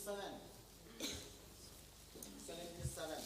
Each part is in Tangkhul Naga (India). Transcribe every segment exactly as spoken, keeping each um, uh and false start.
Seven. Seven is seven.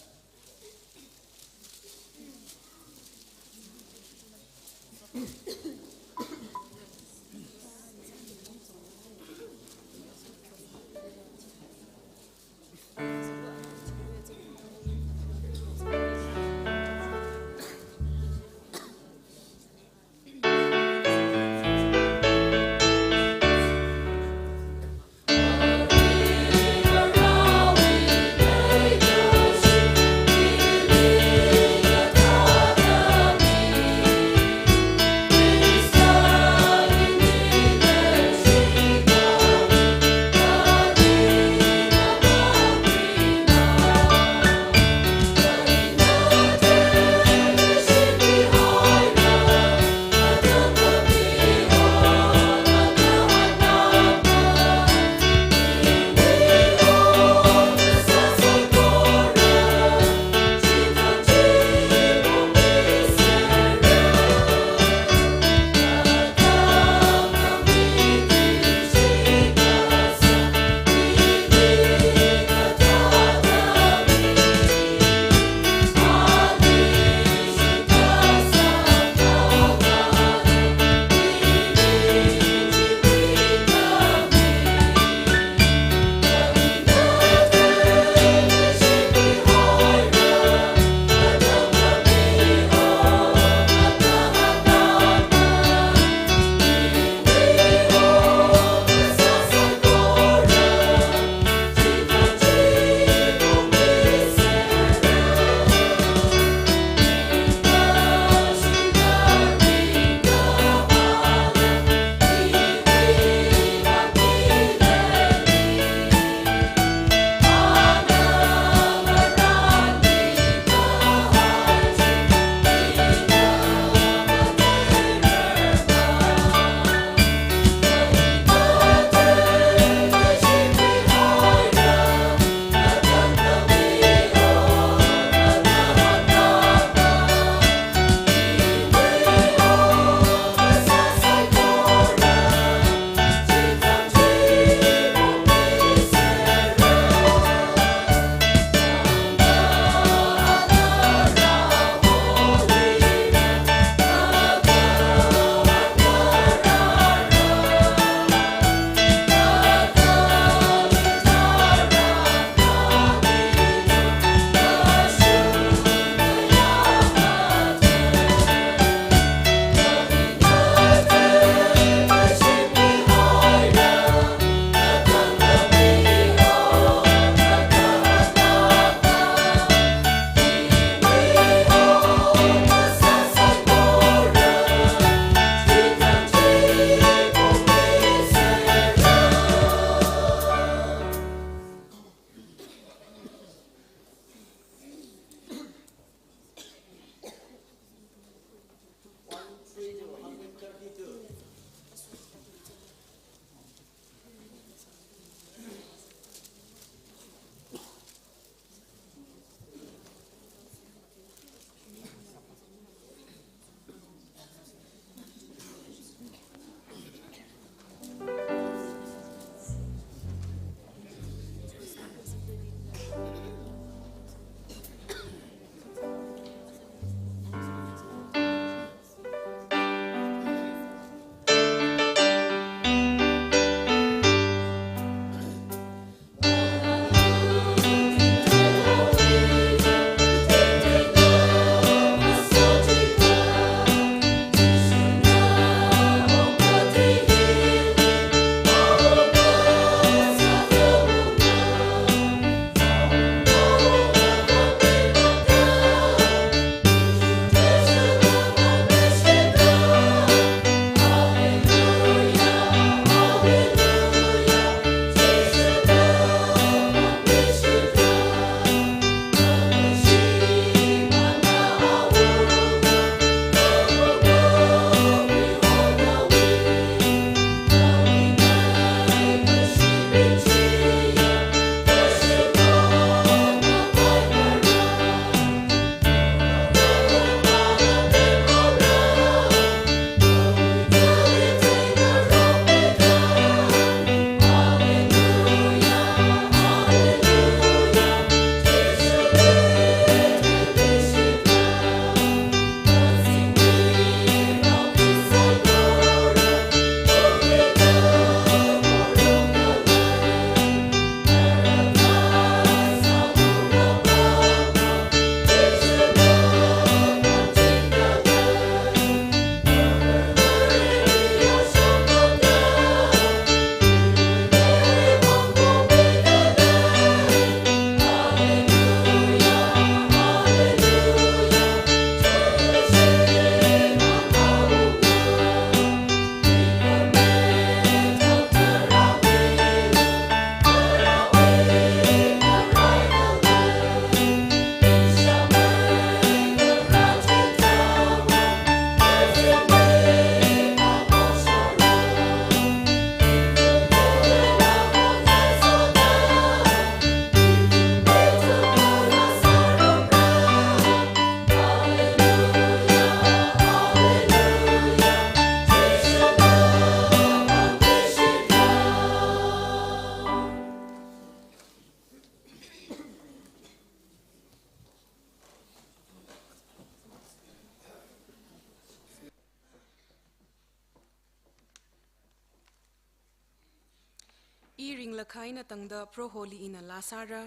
I ringlakha eina tangda Proholi ina laa sāra,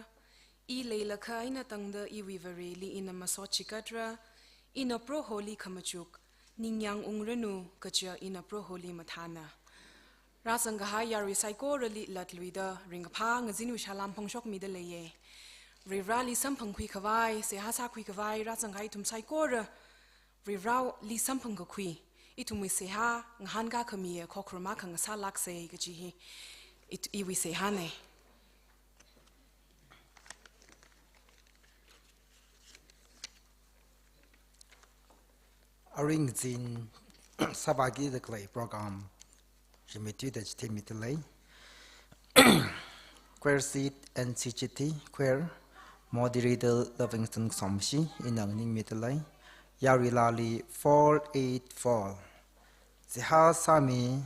I leilakha eina tangda iwui Vareli ina masot chikatra, ina Proholi khamachuk, ningyāng ungranu kaja ina Proholi mathāna. Rāzangkahai yarui saikorali latluida ringkaphā ngazinwui salam phongshokmida leiya. Varivarali samphangkhui khavai, seihā sākhui khavai, rāzangkahai ithum saikora Varivarali samphang kakhui, ithumwui seihā ngahānkā khamiya khokharum akha ngasālāksa kaji hi it-, iwui seihāna. Arui ngazin sāvākida khalei program rimeithuida chitheimida lei. Choir seat N C G T Choir, moderator Livingston Somshi, ina nganingmida lei. Yarui laali four eight four. Seihā sāmi,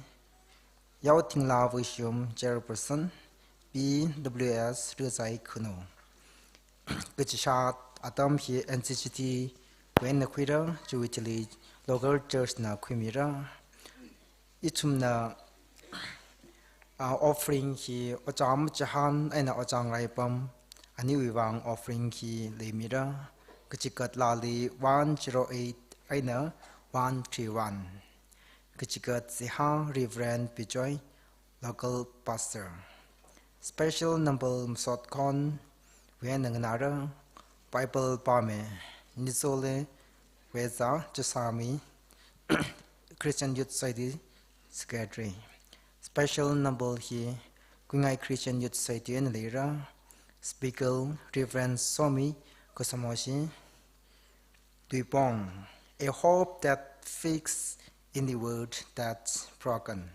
Yaothinglā Vashum, chairperson, P W S Rizai Khunou. Kachishāt atam hi N C G T wui eina khuira, chiwui thili local church na khuimira. Ithumna, ah, offering hi Ojā Machihān eina Ojā Ngarāipam aniwui vang offering hi leimira. Kachikat laali one zero eight eina one three one. Kachikat seihā Reverend Pichoi, local pastor. Special number masot khon wui eina nganāra, Bible pāmi, Nizole Weza Chasami, Christian Youth Society Secretary. Special number hi Kuingai Christian Youth Society eina leira, speaker Reverend Somi Kosamoshi, Tuipong, a hope that fixed in the world that's broken.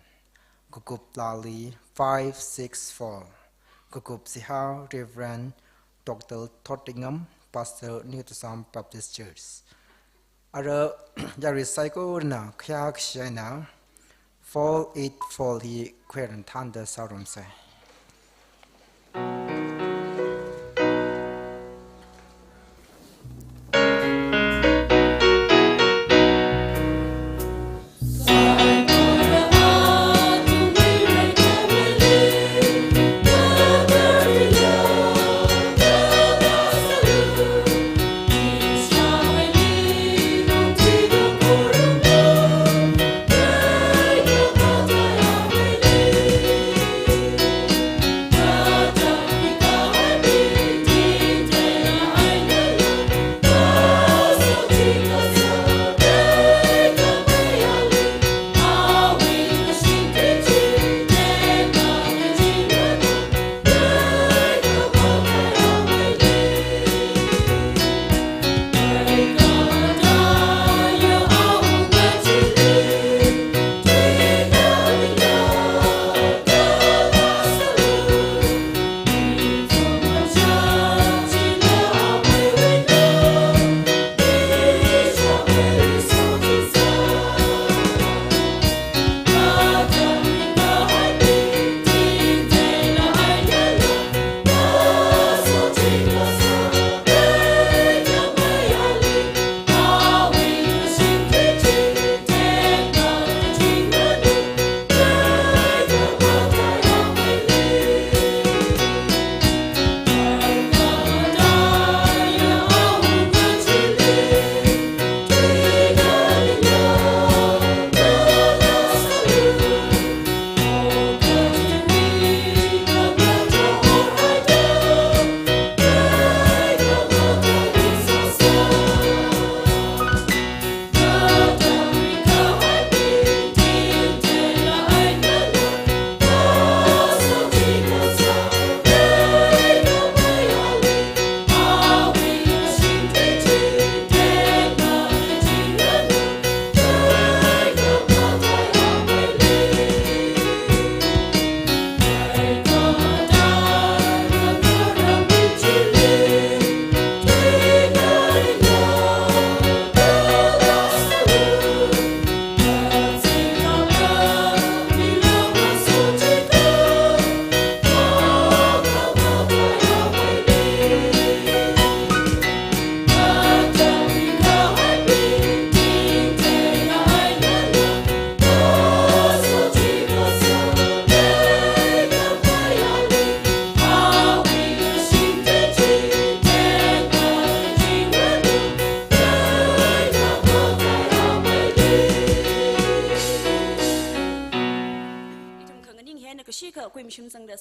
Kakup laali five six four. Kakup seihā Reverend Doctor Thottingam, Pastor New Tasam Baptist Church. Ara yarui saikorana khayākashi eina four eight four hi choir na thānda sārumsa.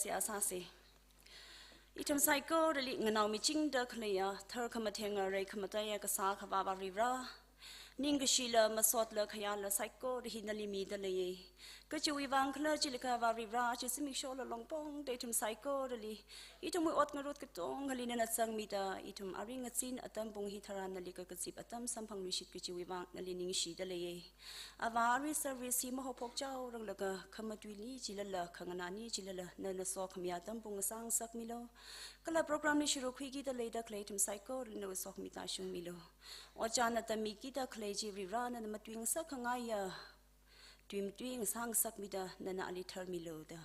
seihā sāsa. Ithum saikorali nganaomichingda khaleiya, tharkhamatheng ngarei khamataiya kasā Akhava Varivara, ningkashila masotla khayāla saikora hi nali mida leiya. Kachiwui vang khala jilaga Varivara, aja zimikshola longpongda ithum saikorali, ithumwui ot ngarut katongali nana zangmida, ithum arui ngazin atam pung hi tharan nali kakazip atam samphangluishit kajiwui vang nali ningshida leiya. Ava, arui service hi mahaophok chaoranglaga, khamatuili jilala, khanganāni jilala, nana sokhamiya atam pung ngasāngasakmilu. Kala program li shurukhuikida leida khalei ithum saikorali nawui sokhami tāshungmilu. Ojāna tammikida khalei chi Varivara nana matuingasakkhangaiya, tui matui ngasāngasakmida nana ali tharmilu da.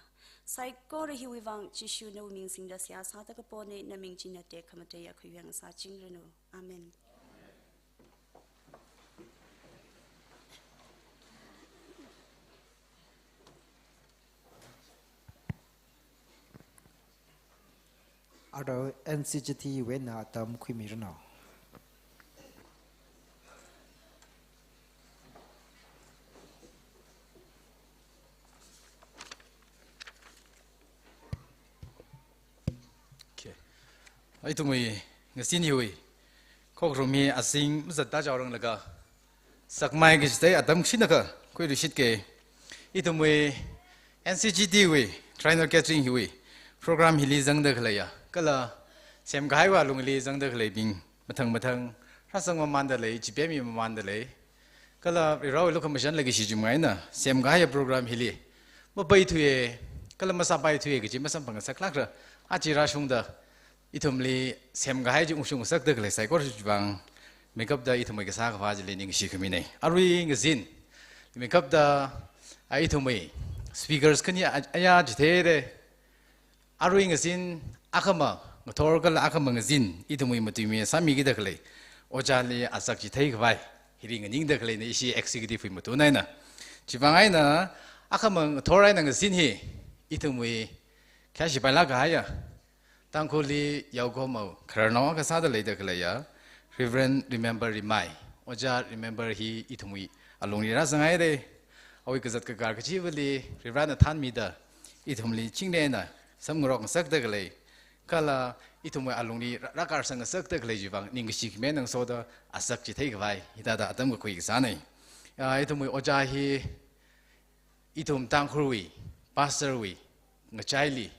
Saikora hiwui vang Jishu nawui ming singda seihā sāda kapona, naming china tekhamataiya khayu ngasāchingranu. Amen. Aro N C G T wui eina atam khuimiranu. Okay. Ithumwui ngazin hiwui khokharum hi azing mazatda chaoranglaga, sakmai kachithei atam kashina khuiluishitke. Ithumwui N C G T wui, Triennial Gathering hiwui program hili zangda khaleiya, kala semkahaiwui alungli zangda khaleibing mathang mathang rāzang mamanda lei, chipemmi mamanda lei. Kala Varivarawui lukhamashan leikashi chungmeina semkahaiya program hili mapaithuiya, kala masāpaithuiya kaji masamphangngasaklākra, aja rāshungda ithumli semkahai chi ungshungngasakda khalei saikora chiwui vang, mikapda ithumwui kasā Akhava chili ningshi khamina. Arui ngazin mikapda, a, ithumwui speakers khani a-, aya chitheira. Arui ngazin akhama ngathor kala akhama ngazin ithumwui matuimi sāmikida khalei ojāli azak chitheikhavai hili nganingda khaleina ishi executive wui matun eina. Chiwui vang eina akhama ngathor eina ngazin hi ithumwui khayāshi pailāk kahaiya, Tangkhulli yaokahomwui khararnao akha sāda leida khaleiya Reverend Remember Rimai, Ojā Remember hi ithumwui alungli rāzanghaira. Awui kazat kakar kachivali Varivarana thanmida ithumli chingri eina samngarokngasakda khalei, kala ithumwui alungli rā-, rākarsang ngasakda khalei chiwui vang ningkashi khami eina ngasoda azak chitheikhavai hithāda atam kakhui kasāna. Ya, ithumwui ojā hi ithum Tangkhulwui pastor wui ngachaili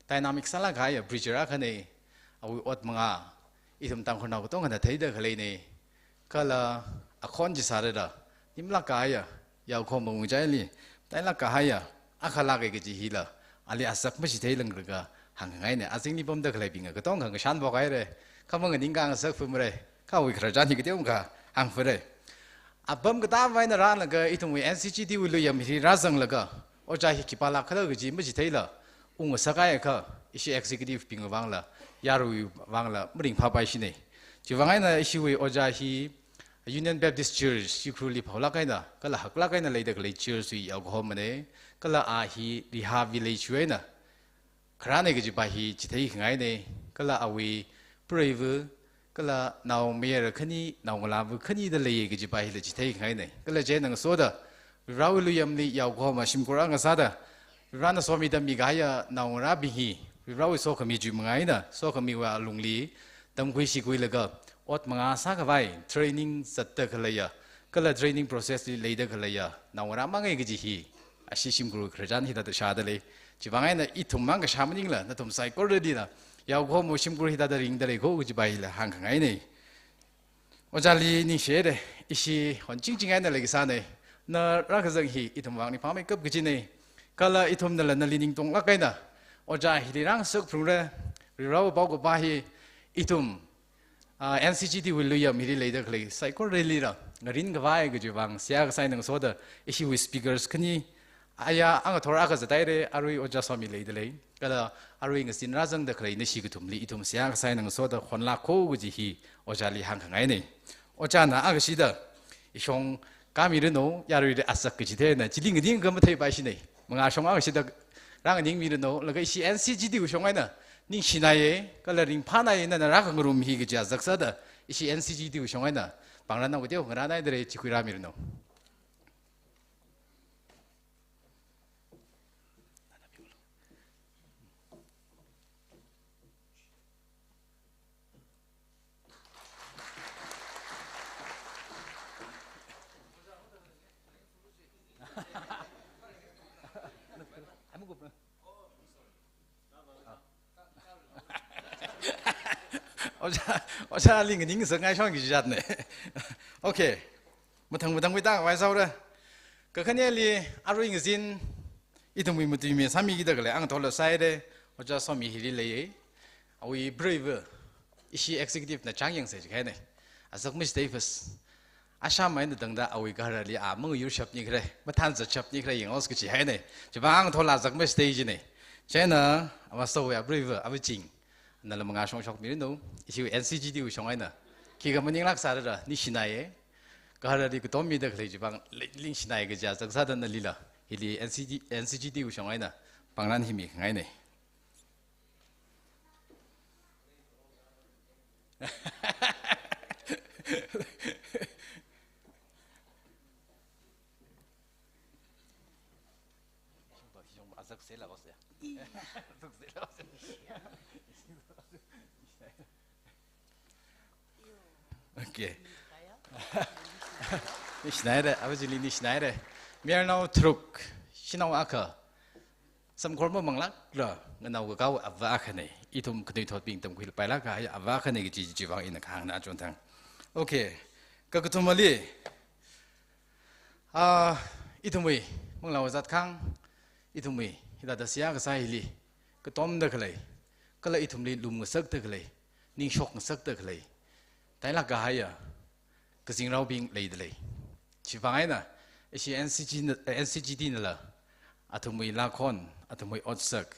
dynamic sālāk kahaiya preacher akhana. Awui ot mangā ithum Tangkhulnao katongana theida khaleina. Kala akhon chi sārada nimlāk kahaiya, yaokahomwui ngachaili tailāk kahaiya akha lāka kaji hila ali azak machitheilanglakha hāngkhangaina. Azingli pamda khaleibingva katongkha ngashanphok haira, kha manganingkhangasak phumra, kha awui khararchan hi kateokha hāngphara. Apam katāva eina rālaga ithumwui N C G T wui luiyam hili rāzanglaga ojā hi khipālāk khala kaji machitheila ungngasak haiakha ishi executive bingwui vangla, yaruiwui vangla maringphāpaishina. Chiwui vang eina ishiwui ojā hi Union Baptist Church Ukhrulli phaolāk eina kala haklāk eina leida khalei church wui yaokahomana. Kala a hi rehab village wui eina kharāna kajipa hi chitheikhangaina. Kala awui preiva kala naomayara khani, naongalāva khanida leiya kajipa hila chitheikhangaina. Kala chieina ngasoda Varivarawui luiyamli yaokahoma shimkhur akha sāda Varivarana somida mikahaiya naongarābing hi Varivarawui sokhami chiwui manga eina sokhamiwui alungli tamkhui shikhuilaga ot mangā sākhavai training zatda khaleiya, kala training process li leida khaleiya naongarā manga kaji hi ashi shimkhurwui khararchan hithāda shāda lei. Chiwui vang eina ithum mang kashā maningla nathum saikoralila yaokahomwui shimkhur hithāda ringda lei kho kajipa hila hāngkhangaina. Ojāli ningshihaira, ishi honchingching eina leikasāna. Na rākazang hi ithumwui vang ningphāmeikap kajina. Kala ithumnala nali ningtonglāk eina ojā hili rāngasak phalungra. Varivarawui paokaphā hi ithum ah, N C G T wui luiyam hili leida khalei saikoralila ngarinkhavai kajiwui vang seihā kasā eina ngasoda ishiwui speakers khani aya angathor akha zathaira, arui Ojā Somi leida lei. Kala arui ngazin rāzangda khalei nashi kathumli ithum seihā kasā eina ngasoda honlāk kho kaji hi ojāli hāngkhangaina. Ojāna akashida ishong kāmiranu, yaruili azak kachitheina chili nganingkha matheipaishina. Mangā shong akashida rānganingmiranu, laga ishi N C G T wui shong eina ningshinaiya kala ringphānaiya, nana rākhangarum hi kaji azak sāda ishi N C G T wui shong eina pāngrānnao kateo ngarānhaida lei, chi khuirāmiranu. Ojā, ojāli nganingsāngai shong kajijatna. Okay. Mathang mathangwui tangvai sāura. Kakhaneli arui ngazin ithumwui matuimi sāmikida khalei angathola sāhaira, Ojā Somi hili leiya. Awui preiva, ishi executive na chang yangsa jihaina. Azak mistake first. Asham eina tangda awui gaharali a mangayur shapni khalei, mathan zatshapni khalei yang os kaji haina. Chiwuivang angathola azak mistake jina. Chieina, awa Soya preiva, awa Ching. Nala mangā shong shokmiranu, ishi N C G T wui shong eina. Khikha maninglāk sārara, ningshinaiya. Gaharali katom mida khalei chiwuivang, ningshinai kaja, zak sāda nalila. Hili N C G, N C G T wui shong eina. Pāngran hi mingaina. Okay. Ningshinaira, awa Chingli ningshinaira. Mayarnao tharuk, shanao akha. Samkhor mamanglākla, nganao kakao ava akhana. Ithum khanuithotbing tamkhuipailāk kahai ava akhana kaji chiwuivang ina kahāngna chonthang. Okay. Kakathumali, ah, ithumwui manglā ojat khang, ithumwui hithāda seihā kasā hili katomda khalei, kala ithumli lumngasakda khalei, ningshokngasakda khalei, tailāk kahaiya kazingraobing leida lei. Chiwuivang eina, ishi N C G na, N C G T nala, athumwui lākhon, athumwui otsak,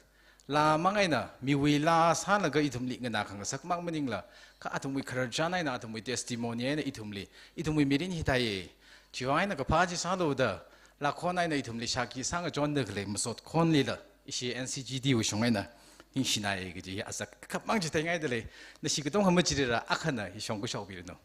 lā mang eina, miwui lā sālaga ithumli nganā khangasak mang maningla, kha athumwui khararchan eina, athumwui testimony eina ithumli, ithumwui mirin hi theiya. Chiwuivang eina kaphā chi sālu da, lākhon eina ithumli shākhi sāngachonda khalei masot khonlila, ishi N C G T wui shong eina, ningshinai kaji azak kapmang chi theingaida lei, nashi katonga machirira akhana hi shongkashok biranu.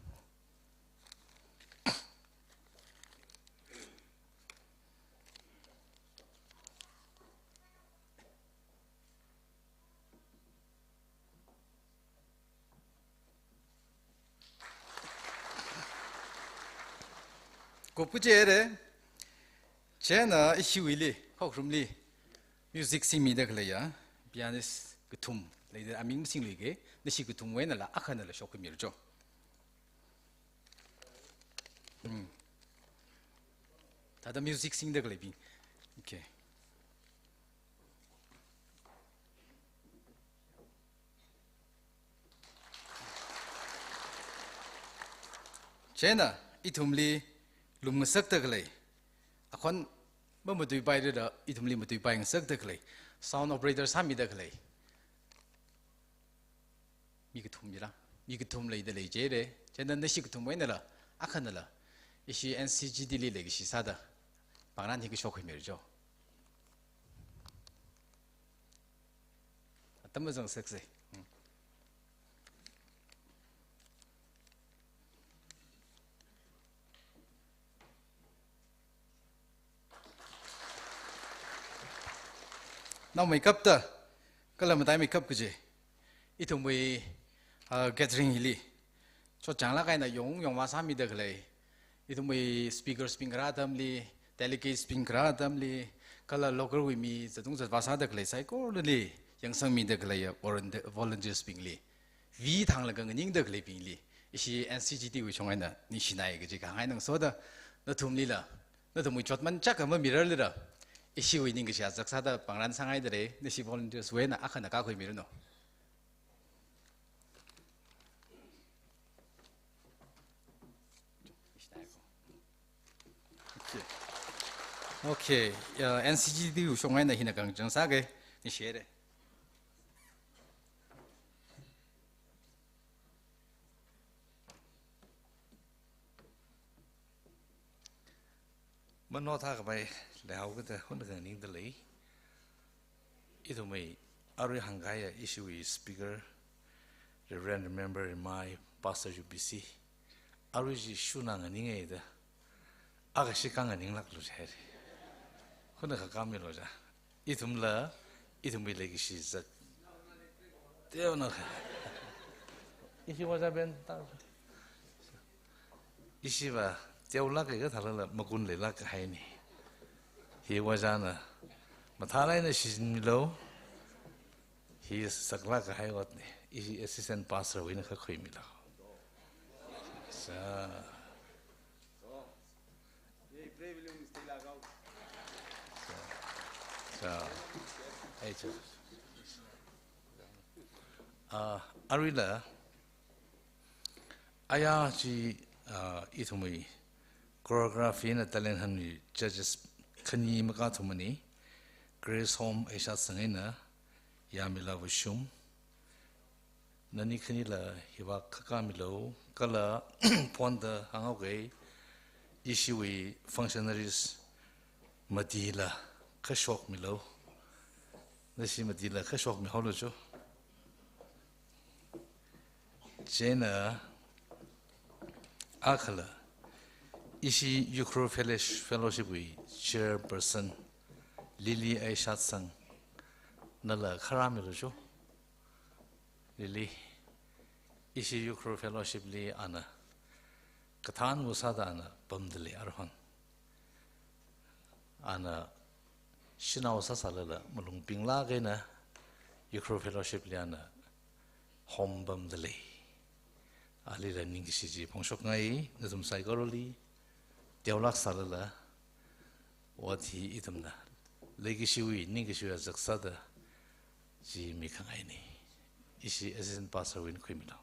Kup kaji haira, chieina ishiwuili, khokharumli, music singmida khaleiya, pianist kathum, leida aming masingluike, nashi kathumwui einala, akhanala shokhuimiru cho. Hmm. Thāda music singda khaleibing. Okay. Chieina, ithumli lumngasakda khalei, akhon mamatuipairada, ithumli matuipai ngasakda khalei, sound operator sāmida khalei. Mi kathum mila, mi kathum leida lei jihaira, chieina nashi kathumwui einala, akhanala, ishi N C G T li leikashi sāda, pāngran hi kashok khuimiru cho. Atam mazang saksai. Hmm. Naomeikapta, kala mataimeikap kaji. Ithumwui, ah, gathering hili. Chotchānglāk eina yong yongvā sāmida khalei. Ithumwui speakers bing kharā atamli, delegates bing kharā atamli, kala local wui mi zatung zatvā sāda khalei saikorali, yangsangmida khaleiya volunteer, volunteers bingli. Vithanglaga nganingda khaleibingli, ishi N C G T wui shong eina ningshinai kaji kahāng eina ngasoda, nathumlila, nathumwui chotman chak ama mirarlila, ishiwui ningkashi azak sāda pāngran sāngaidalei, nashi volunteers wui eina akhana kakhuimiranu. Okay. Okay, uh, N C G T wui shong eina hina kachang sāke, ningshihaira. Mano thākhavai leihao kida hun khanganingda lei. Ithumwui arui hāngkahaiya ishiwui speaker, Reverend Remember Rimai, Pastor U B C. Arui chi shuna nganingai da. Akha shi khanganinglāklu jihaira. Hun kha kamilu ja. Ithumla, ithumwui leikashi zat. Teona. Ishi ojā ben ta. Ishiva, teolāka kathālala magun leilāk kahaina. Hi ojāna, mathālāk eina shichinmilu. Hi saklāk kahai otna. Ishi assistant pastor wui eina khuimilo. Cha. Cha. Cha. Ei, cha. Ah, aruila, aya chi, ah, ithumwui choreography eina talent hanwui judges khani makāthumna, Grace Home Asia sangna, Yamila Vashum. Nani khanila hiva khakā milo, kala phonda hānghaoki, ishiwui functionaries matila kashok milo. Nashi matila kashok mihaolu cho. Chieina akhala, ishi Ukhrul Fellow-, Fellowship wui chairperson, Lily Aishat Sang, nala kharā milo cho. Lily, ishi Ukhrul Fellowship li ana kathānva sāda ana pamdalei aruihon. Ana shanao sāsālala malung pinglāk eina Ukhrul Fellowship li ana home pamdalei. Alila ningkashi chi phongshokngai, nathum saikorali teolāk sālala, ot hi ithumna leikashiwui, ningkashiwui azak sāda chi mikhangaina. Ishi assistant pastor wui eina khuimilo.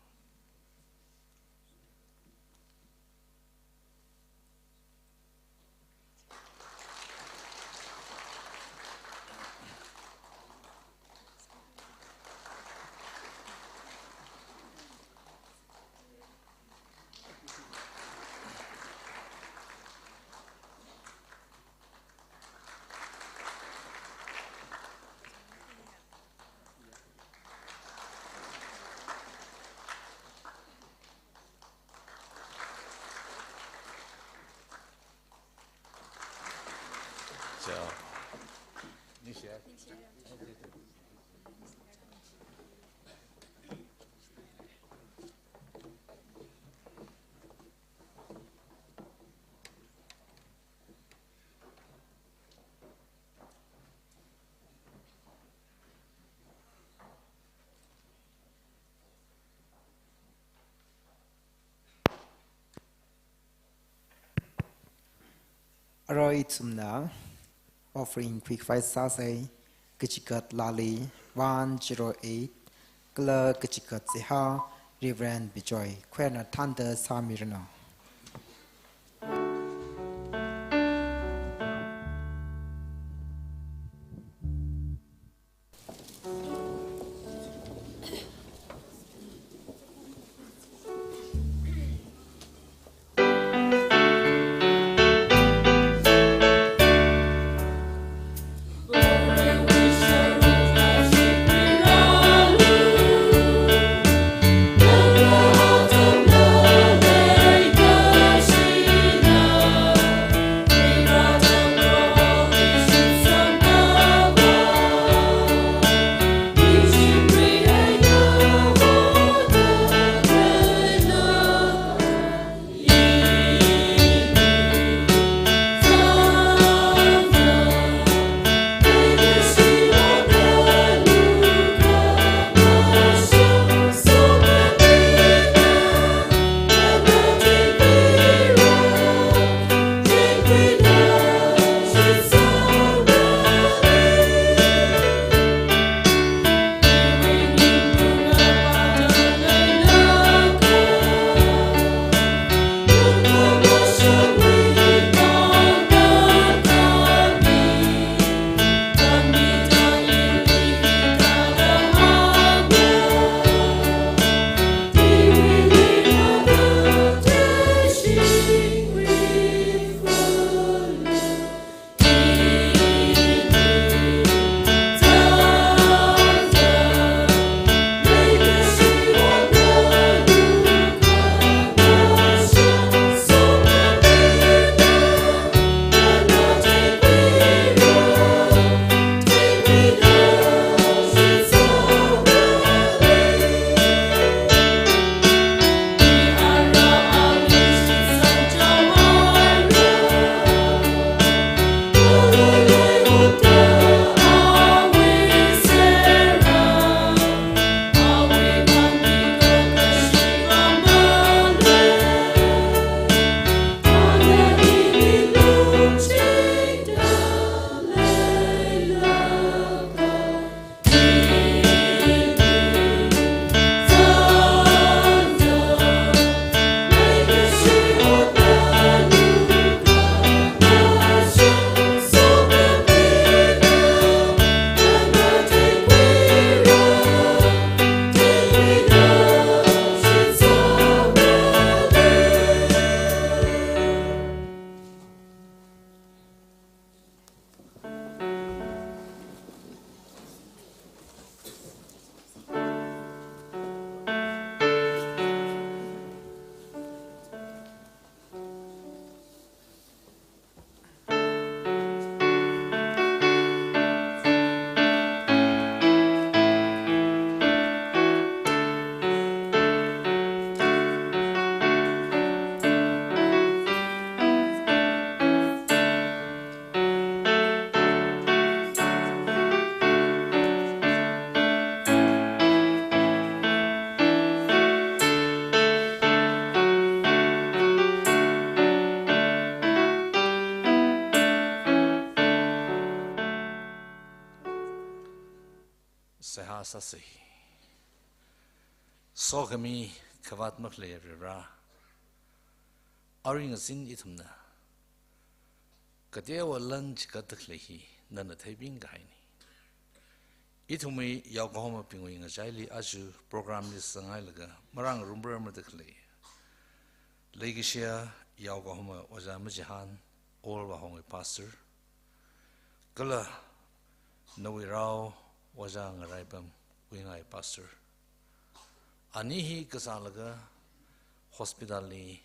Arui ithumna offering quick five sāsei, kachikat Lali one zero eight, kala kachikat Seha, Reverend Bijoy, khuina thānda sāmiranu. sāsa. Sokhami khavāt makhalei Varivara, aring azin ithumna kateowa lan chigatda khalei hi nana theibing kahaina. Ithumwui yaokahomabingwui ngachaili aja program li sangailaga marāngarumrar mada khalei leikashiya yaokahoma Ojā Majihan, Old Wahongwui pastor, kala nawui rao Ojā Ngaraipam Wingai pastor. Ani hi kazālaga hospital li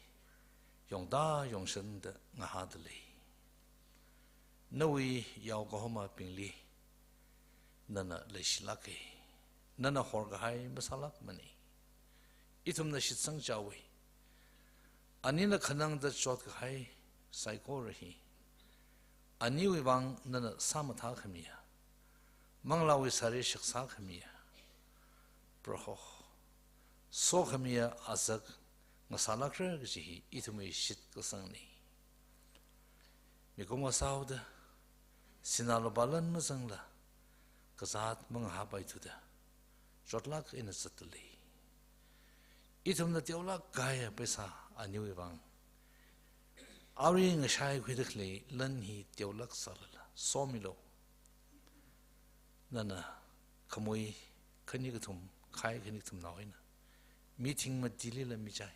yongda yongshanda ngahāda lei. Nawui yaokahomabingli nana leishilāka. Nana horkahai masālākmana. Ithumna shitsang chaowa. Anina khanangda chotkahai saikora hi aniwui vang nana sāmathākhamiya, manglāwui sāri shakzākhamiya, Proho, sokhamiya azak ngasālākra kaji hi ithumwui shitkasangna. Mikumo sāhaoda, sinā lupā lan mazangla, kazāt mangahāpaithuda, chotlāk eina zatda lei. Ithumna teolāk kahaiya paisa aniwui vang, arui ngashai khuida khalei lan hi teolāk sālala, somilu. Nana khamui khani kathum, khai khani kathumnao eina, mi thing matilila michai,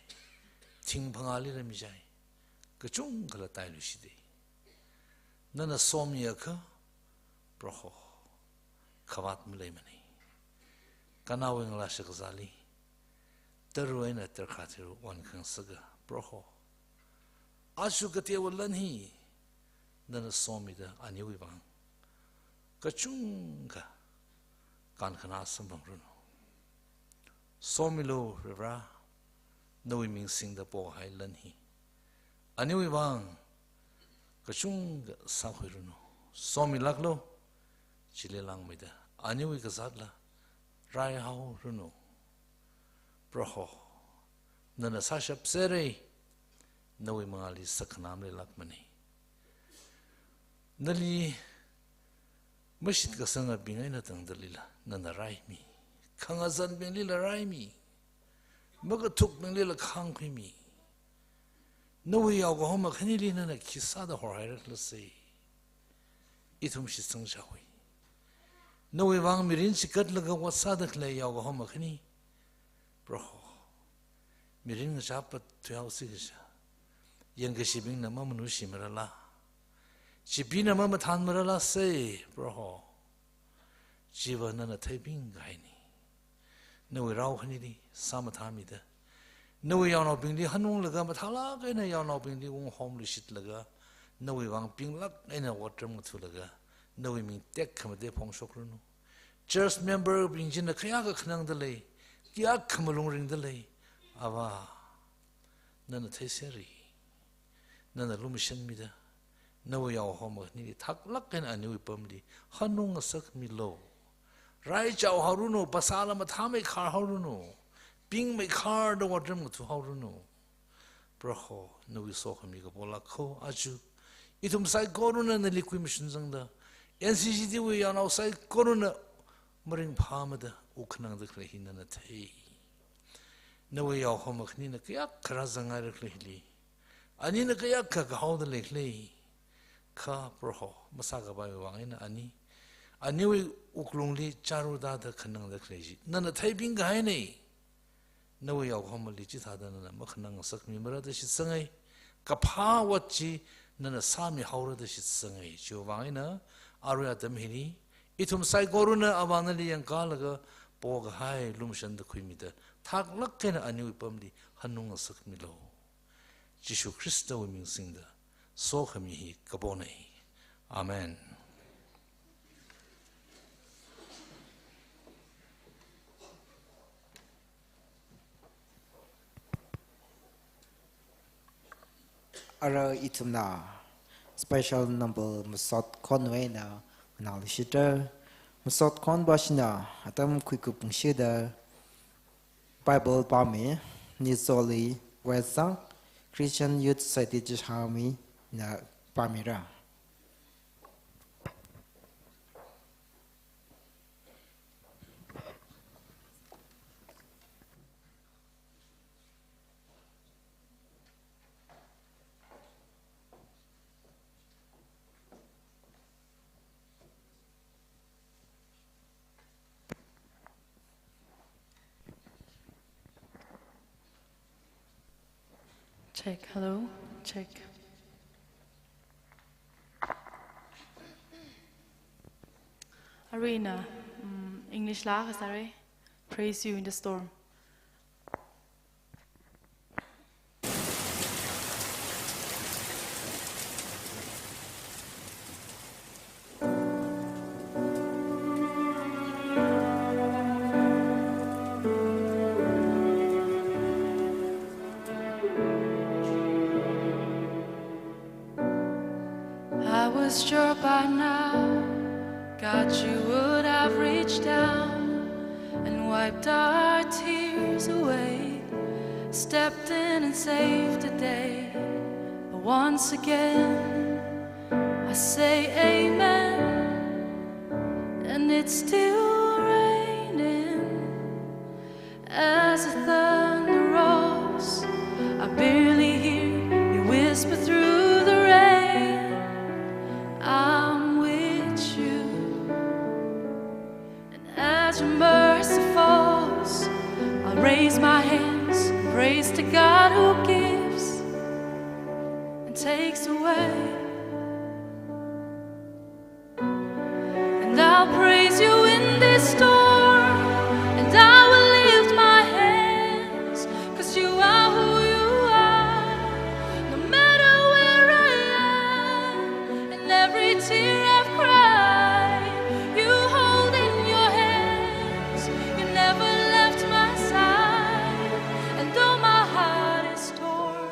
thing phangālila michai, kachungkhala tailuishita. Nana somiakha, Proho, khavāt maleimana. Kanawui ngalā shakzāli, tara eina tarākha tharu wan khangasaka, Proho, aja kateowa lan hi nana somida aniwui vang kachungkha kankhanā samphangranu. Somilu Varivara, nawui ming singda pohai lan hi aniwui vang kachungkha sākhuiranu. Somilāklu, chili langmeida aniwui kazātla raihaoranu. Proho, nana sāshapsera, nawui mangāli sakkhanā maleilākmana. Nali mashitkasangabing eina tangdalila nana raimi. Khangazanbinglila raimi. Makathukbinglila khāngkhuimi. Nawui yaokahoma khanili nana khi sāda horhairakhala sei. Ithum shitsang chaowa. Nawui vang mirin chigatlaga ot sāda khalei yaokahoma khani, Proho, mirin ngachāpat thuihaosi kaja. Yangkashibingna mamanushi marala, chibingna mamathan marala sei, Proho. Chiva nana theibing kahaina. Nawui rao khanili sāmathāmida, nawui yaonaobingli hanunglaga mathālāk eina yaonaobingli unghomluishitlaga, nawui vang pinglāk eina otram ngathalaga, nawui ming tekhamatei phongshokranu. Church member bing china kayākha khanangda lei, kayākha malung ringda lei. Avā, nana theisera. Nana lumashanmida, nawui yaokahoma khanili thaklāk eina aniwui pamli hanung ngasakmilu. Raichaohaoranu, phasāla mathāmeikhar haoranu, pingmeikharda otram ngathahaoranu. Proho, nawui sokhami kapolāk kho aja. Ithum saikorana nali khuimashun zangda, N C C T wui yaonao saikorana maringphāmada wuk khanangda khalei hi nana thei. Nawui yaokahoma khanina kayākha rāzangngairakhala hili, anina kayākha kahaoda leikhala, kha Proho, masākapaiwui vang eina ani, aniwui wuklungli chāruda da khanangda khalei chi nana theibing kahaina. Nawui yaokahomali chithāda nana makhanang ngasakmimara da shitsanga. Kaphā ot chi nana sāmihaora da shitsanga. Chiwui vang eina arui atam hili ithum saikorana Avā nali yangkalaga pokahai lumashanda khuimida, thaklāk eina aniwui pamli hanung ngasakmilu. Jishu Khristawui ming singda sokhami hi kapona. Amen. Ara ithumna special number masot khonwui eina nganāluishitra. Masot khonpā china atam khuikup ngashida Bible pāmi, Nizoli Wesang, Christian Youth Society Chasham mina pāmira. Check, hello, check. Arui ina, mm, English la kasāra. Praise you in the storm. I was sure by now, God, you would have reached down and wiped our tears away, stepped in and saved the day. But once again, I say amen, and it's still raining. As the thunder rolls, I barely hear you whisper through the rain, "I'm with you." And as your mercy falls, I'll raise my hands and praise to God who gives and takes away. And I'll praise you in this storm, and I will lift my hands, 'cause you are who you are. No matter where I am, and every tear I've cried, you hold in your hands. You never left my side, and though my heart is torn,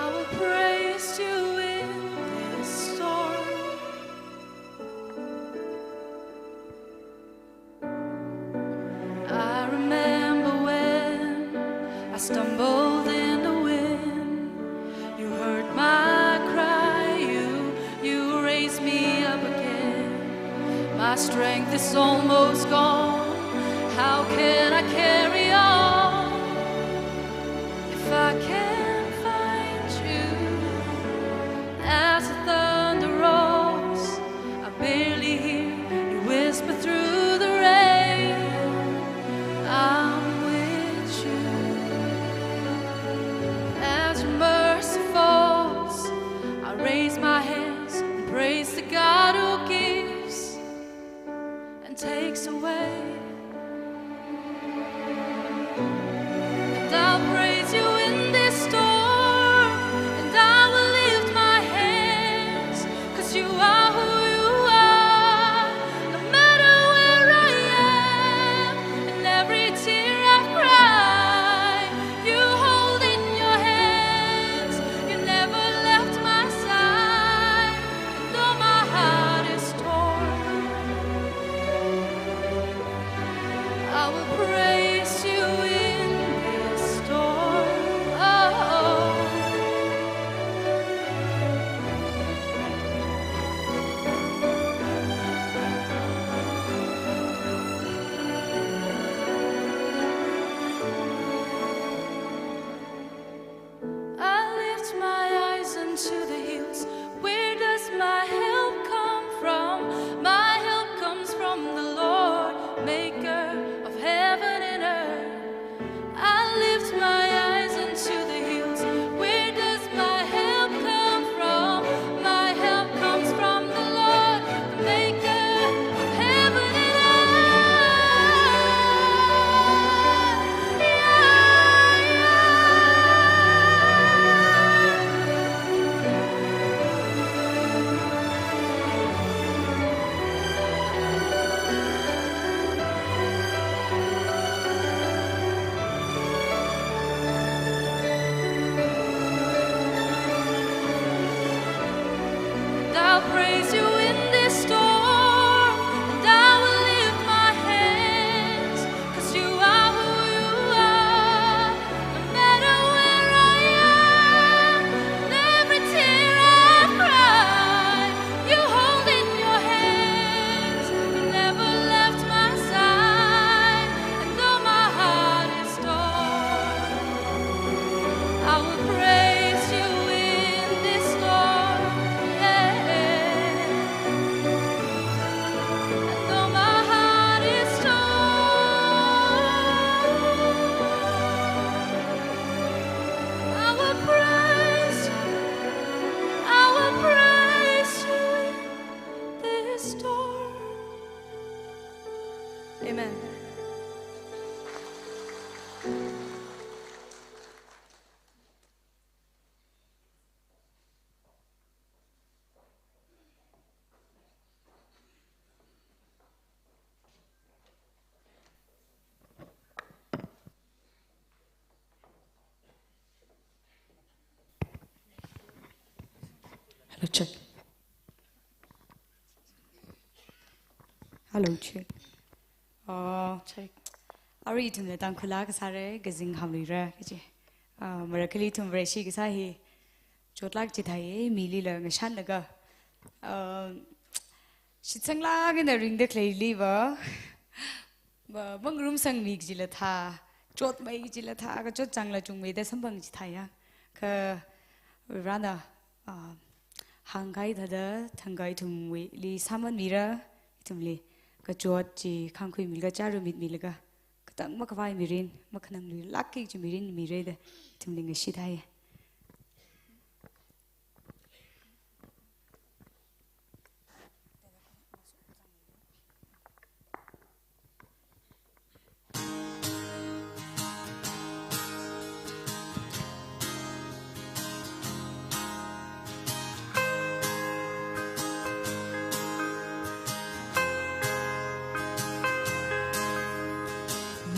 I will praise you in this storm. I remember when I stumbled in the wind. You heard my cry, you, you raised me up again. My strength is almost gone. How can I carry on if I can't find you? As the thunder rolls, I barely hear you whisper through the rain, "I'm with you." As your mercy falls, I raise my hands and praise the God who gives and takes away. And I'll praise you in this storm, and I will lift my hands, 'cause you are who you are. No matter where I am, and every tear I've cried, you hold in your hands. You never left my side, though my heart is torn. I will praise you in this storm. Oh. I lift my eyes unto the hills. Where does my help come from? My help comes from the Lord, maker of heaven and earth. I lift my eyes unto the hills. Where does my help come from? My help comes from the Lord, the maker of heaven and earth. Yeah, yeah. Amen. Hello, check. Hello, check. Oh, check. Arui ithumla Tangkhul akha sāra, kazing hamluira, kaji. Ah, marakhali ithum Vareshi kasā hi chotlāk chithāya, milila ngashanlaga. Ah, shitsanglāk eina ringda khaleiliva, ma-, mangarumsangmi kajila thā, chotmei kajila thā, kachot changla chungmeida samphang chithāya. Kha Varena, ah, hāngkahai thāda, thangkahai ithumwuili sāman mira, ithumli kachot chi khangkhuimilaga, chāra mitmilaga, katang makhavai mirin, makhanangluilākki kaji mirin mira da ithumli ngashit hai.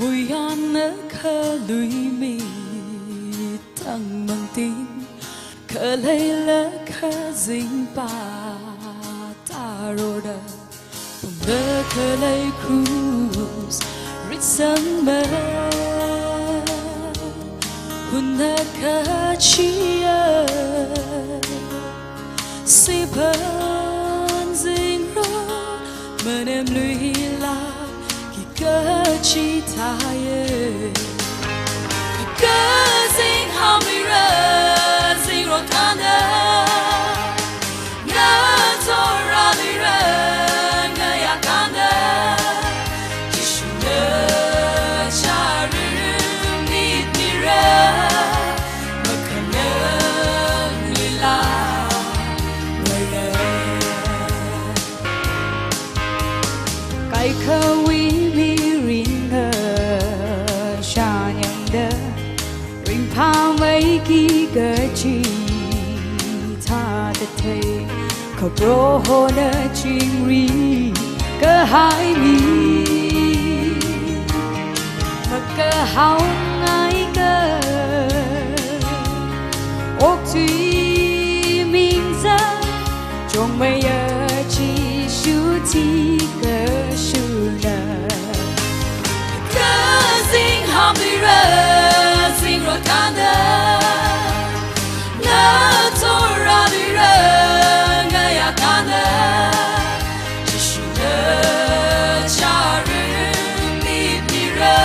Muiyanna khaluimi tangmangting, khaleila kazingpa tāroda, pumda khalei krus ritsangma, hunna kachiya, siphan zingra, manemluila kikachithāya. Kazing hamluira, zingrot kanda, ngathorluira, ngayā kanda, Jishuna chāra mitmira, makhanangluila mara. Kaikhawui mirin ngashanyangda, ringphāmeiki kaji thāda thei, kha Prohona chingri kahai mi, makahaongaika, okthui mingzang, chongmeiya Jishu thikashurna. Kazing hamluira, zingrot kanda, ngathorluira, ngayā kanda, Jishuna chāra mitmira,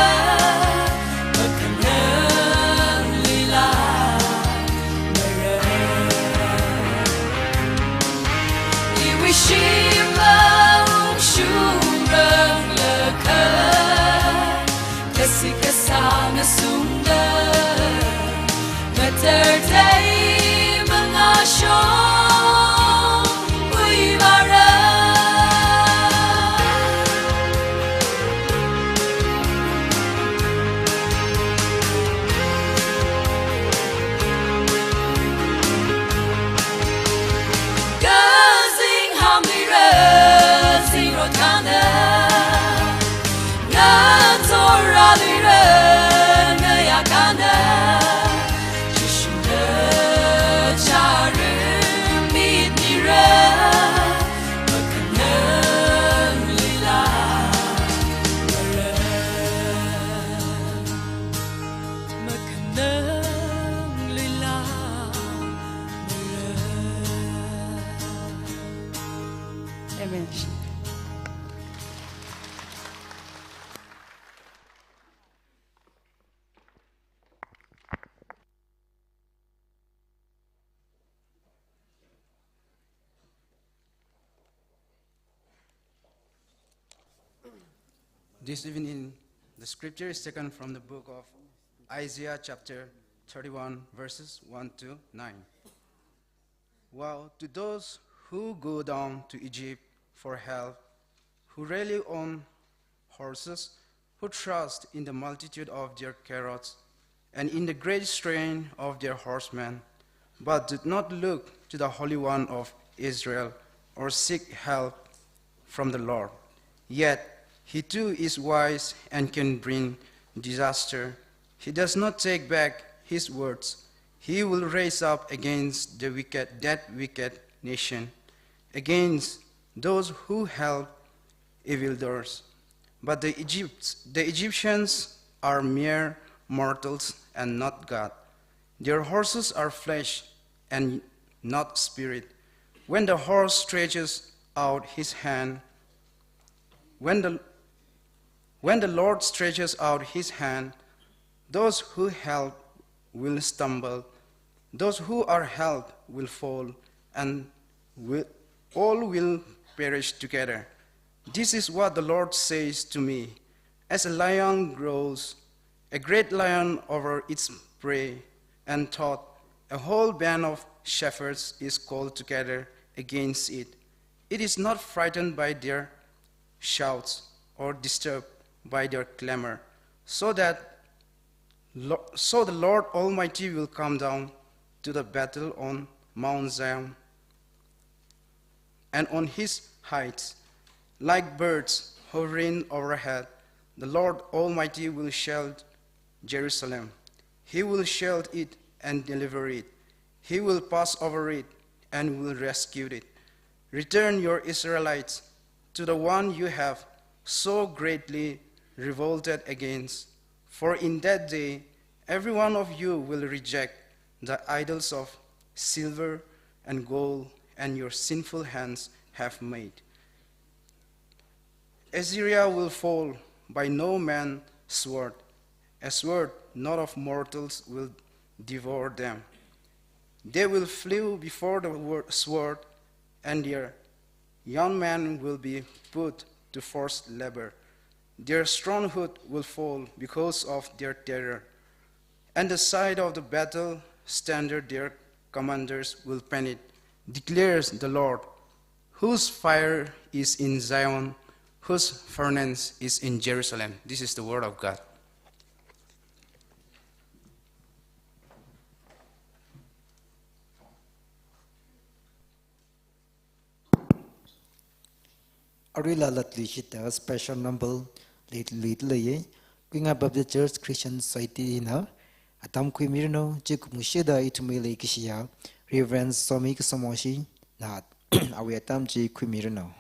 makhanangluila mara. Iwui shimla ungshungranglakha, kasi kasā ngasungda, ngatar thei mangashong wui mara. Kazing hamluira, zingrot kanda, ngathorluira, ngayā kanda, Jishuna chāra mitmira, makhanangluila mara. Makhanangluila mara. Amen. This evening, the scripture is taken from the book of Isaiah chapter thirty-one, verses one to nine. Woe to those who go down to Egypt for help, who rely on horses, who trust in the multitude of their chariots and in the great strength of their horsemen, but did not look to the Holy One of Israel or seek help from the Lord. Yet he too is wise and can bring disaster. He does not take back his words. He will raise up against the wicked, that wicked nation, against those who help evildoers. But the Egypt, the Egyptians are mere mortals and not God. Their horses are flesh and not spirit. When the horse stretches out his hand, when the, when the Lord stretches out his hand, those who help will stumble. Those who are helped will fall, and will, all will perish together. This is what the Lord says to me: As a lion roars, a great lion, over its prey, and thought, a whole band of shepherds is called together against it. It is not frightened by their shouts or disturbed by their clamor, so that Lo-, so the Lord Almighty will come down to the battle on Mount Zion and on his heights, like birds hovering overhead. The Lord Almighty will shield Jerusalem. He will shield it and deliver it. He will pass over it and will rescue it. Return, your Israelites, to the one you have so greatly revolted against. For in that day, every one of you will reject the idols of silver and gold and your sinful hands have made. Assyria will fall by no man's sword. A sword not of mortals will devour them. They will flee before the wor-, sword, and their young men will be put to forced labor. Their stronghold will fall because of their terror, and the sight of the battle standard their commanders will panic, declares the Lord, whose fire is in Zion, whose furnace is in Jerusalem. This is the word of God. Aruila latluishida special number leilui leiye. Kuinga Baptist Church Christian Society na atam khuimiranu, chi kumushida ithumwui leikashiya Reverend Somi Kasamoshi na awui atam chi khuimiranu.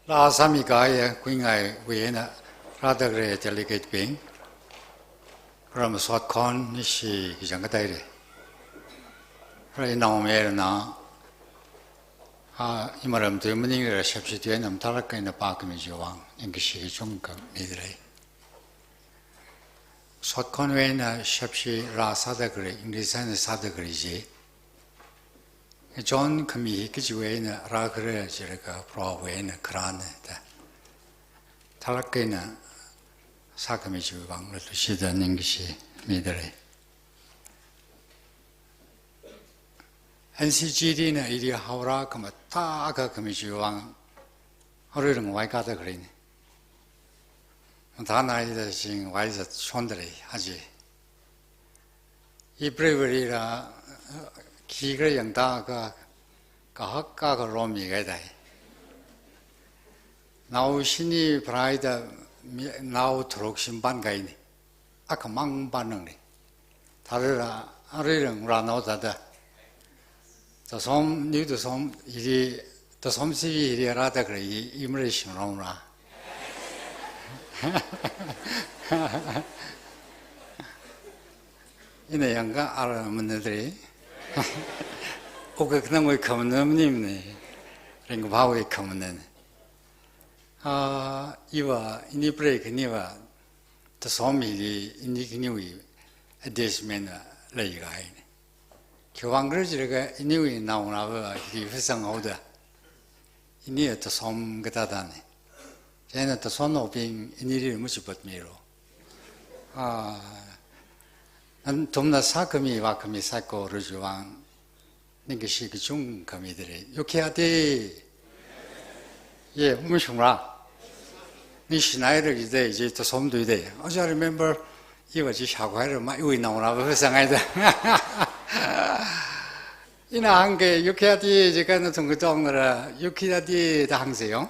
Laa sāmikahai kuingaiwui eina rāda khalei delegate bing, ram sotkhon nishi kachang kadaire. Rai naomayarana, a, imaram tui maningra shapshi tui eina mathālāk eina pākhami chiwui vang ningkashi kachungkha midalei. Sotkhonwui eina shapshi rāsāda khalei, English eina sāda khalei chi, chonkhami hi kachiwui eina rākhala jilaga Prohowui eina kharāna da, mathālāk eina sākhami chiwui vang lushida ningkashi midalei. N C G D na ili haora khamathā akha khami chiwui vang aruirang vai kada khaleina. Mathānaida chingvai zatshondalei aja. I February la, khi khala yangda ka, kahak ka ka romi kaidai. Nao shini pharāda mi, nao tharuk shim pānkahaina. Akhamang pānrangna. Thāda aruirang rānao thāda. Tasom, niu tasom, ili, tasom sivi ili rāda khalei i, i maleishingrong ra. Ina yangkha ara manadalei. Oka khanangwui khamanā maningmana. Ringkaphāwui khamanāna. A, iva, ini preikhaniva, tasom hili ini khaniwui attachment na leikahaina. Khiwui vang khala jilaga iniwui naongarāva hili phasang haoda. Ini tasom kathāthāna. Chieina tasomnaobing inili machipatmiro. A, nathumna sākhami vākhami saikora chiwui vang ningkashi kachungkha midalei. Yukhayāda. Ye, mashungra. Ningshinaira jida, je tasom tuida. Aja remember, iva chi shākhuihaira ma, iwui naongarāva phasanghaida. Ina hāngkahai, yukhayāda, jikha nathum katongnala, yukhayāda da hāngsa yong.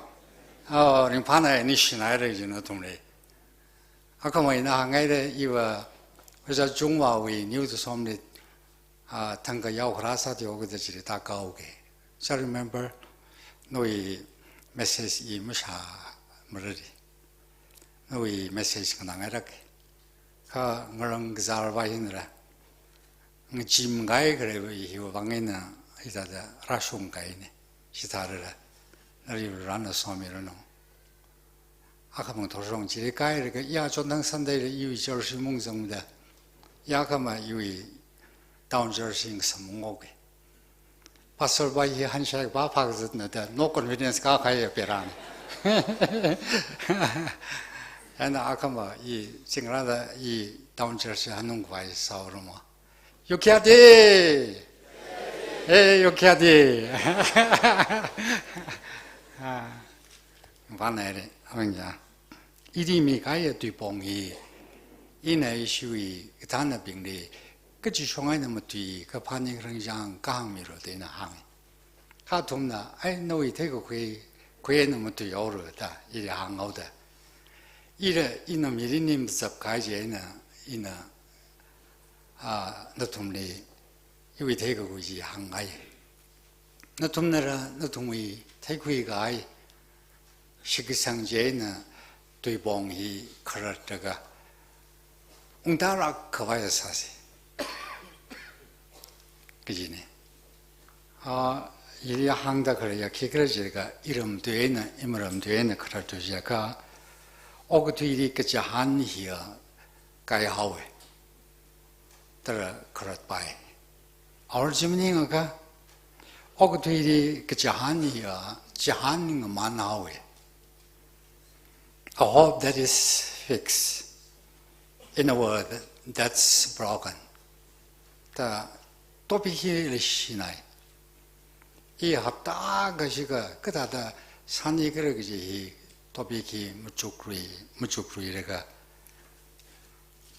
O, ringphāna ningshinaira ji nathumli. Akhama ina hānghaira iva, Oja Chungvawui niu tasomli, a, thangkha yaokharā sāthuihaoda chili tākaoke. Shall remember, nawui message i mashāmarali. Nawui message nganāngailāke. Kha ngarang kazār va hinra. Ngachimkahai khaleiva hiwui vang eina, hithāda rāshungkahaina. Chithālala, nali rāna somiranu. Akhamang thorong chili kailaga, ya chonthang Sunday la iwui church mung zangda. Ya khama iwui town church ing samung oke. Pastor va hi handshake va phakzatna da, no confidence kakahai peran. Ana akhama i chingrāda i town church hanungvai saoruma. Yukhayāda! Hey, yukhayāda! A, vānaire, amang ya. Ili mikahai tuipong hi, ina ishiwui kathānabingli, kachishong eina matui, kaphā ning rangchang kahāngmiro da ina hānga. Kha athumna, ai, nawui theikakhui, khui eina matuihaora da, ili hānghaoda. Ila, ina mili ning mazapkahai chieina, ina, a, nathumli, iwui theikakhui chi hāngngai. Nathumnala, nathumwui theikhuikahai, shitkasang chieina tuipong hi kharatlaga, ungtārākhavai sāsa. Kajina. A, ili hāngda khaleiya khikhala jilaga, iram tui eina, imaram tui eina kharat tui jiakha, okathuili kachihān hiya kaihaowa. Tara kharatpai. Awor chi maningakha, okathuili kachihān hiya, chihān ngamānhaowa. A hope that is fixed. In a word, that's broken. Ta topic hi leishinai. I hapta kashikha, kathāda sānikhala kaji hi topic hi machukrui, machukruilaga.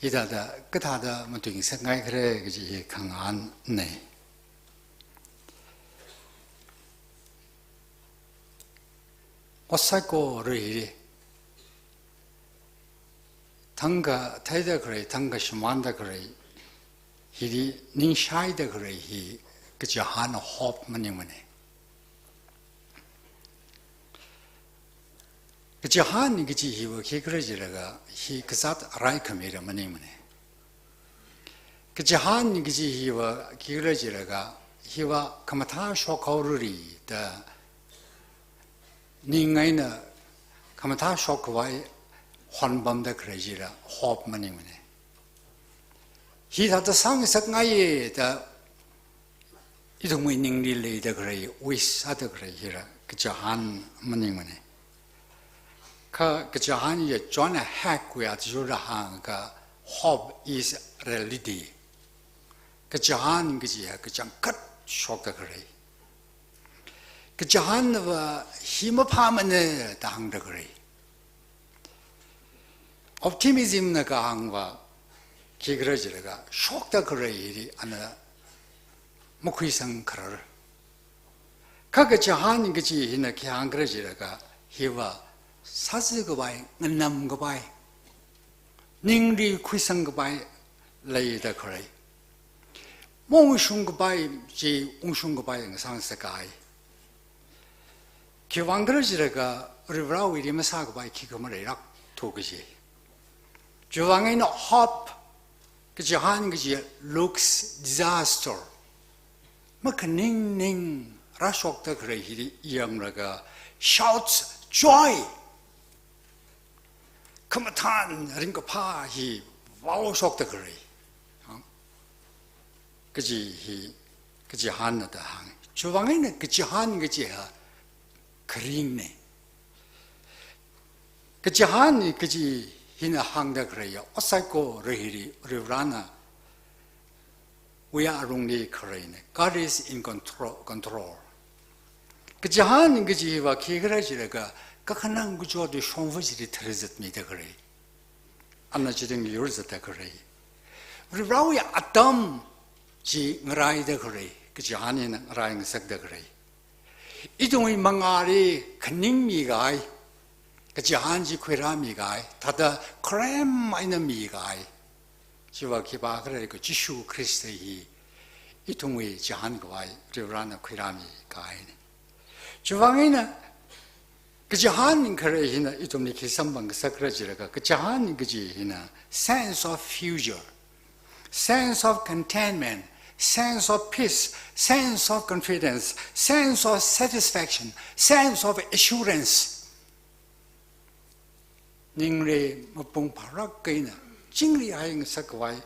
Hithāda, kathāda matuingasakngaikhala kaji hi khangahānna. Ot saikora hili, thangkha theida khalei, thangkha shimānda khalei, hili ningshaida khalei hi kachihān hope maningmana. Kachihān kaji hiva khikhala jilaga, hi kazāt arai khamira maningmana. Kachihān kaji hiva khikhala jilaga, hiva khamathā shokhaorari da ning eina khamathā shokkhavai honpamda khalei jila hope maningmana. Hithāda sāngasakngaiya da ithumwui ningli leida khalei, wish sāda khalei hila kachihān maningmana. Kha kachihān ya John Hagwui athishurda hāngakha, "Hope is reality." Kachihān kaji ya kachangkhat shokda khalei. Kachihānva hi maphāmana da hāngda khalei. Optimism na kahāngva khikhala jilaga, shokda khalei hili ana makhuisangkharar. Kha kachihān kaji hina khi hāngkhala jilaga, hiva sāzakhavai, nganamkhavai, ningli khuisangkhavai leida khalei. Maungshungkhavai chi ungshungkhavai ngasāngasakngai. Khiwuivang khala jilaga, Varivarāwuili masākhavai khikha maleilākthu kaji. Chiwuivang eina hope, kachihān kaji looks disaster. Makhaningning rāshokda khalei hili yanglaga, shouts joy. Khamathān ringkaphā hi vaoshokda khalei. Ha? Kaji hi, kachihānna da hānga. Chiwuivang eina kachihān kaji ha kharingna. Kachihān kaji hina hāngda khaleiya, ot saikora hili Varivarāna wuiya alungli khaleina. God is in control, control. Kachihān kaji hiva khikhala jilaga, kakhanang kachot shongfa chili tharzatmida khalei. Ana chithāda yurzatda khalei. Varivarāwui atam chi ngaraida khalei. Kachihān hina ngarai ngasakda khalei. Ithumwui mangāli khaningmi kahai, kachihān chi khuirāmi kahai, thāda kharem eina mi kahai. Chiva khipākhala jilaga Jishu Khrista hi ithumwui chihānkhavai Varivarāna khuirāmi kahaina. Chiwuivang eina kachihān khalei hina ithumli khi samphang ngasakkhala jilaga, kachihān kaji hina sense of future, sense of contentment, sense of peace, sense of confidence, sense of satisfaction, sense of assurance. Ningli mapung phālāk eina, chingri hai ngasakkhavai,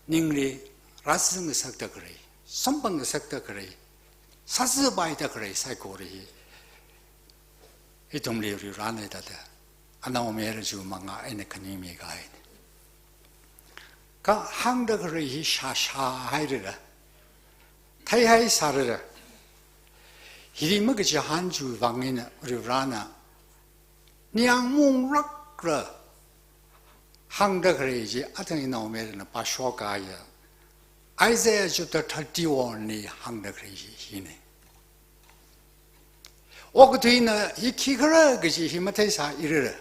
ningli rāzang ngasakda khalei, samphang ngasakda khalei, sāzapaida khalei saikora hi ithumli Varivarāna thāda anaomayara chiwui mangā eina khaningmi kahaina. Kha hāngda khalei hi shāshā hairara, theihai sārara. Hili makachihān chiwuivang eina Varivarāna ningyāng maunglākla hāngda khalei chi, athang inaomayarana pāshok kahaiya Isaiah chapter thirty-one li hāngda khalei chi hina. Okathuina hi khikhala kaji hi matheisāirara.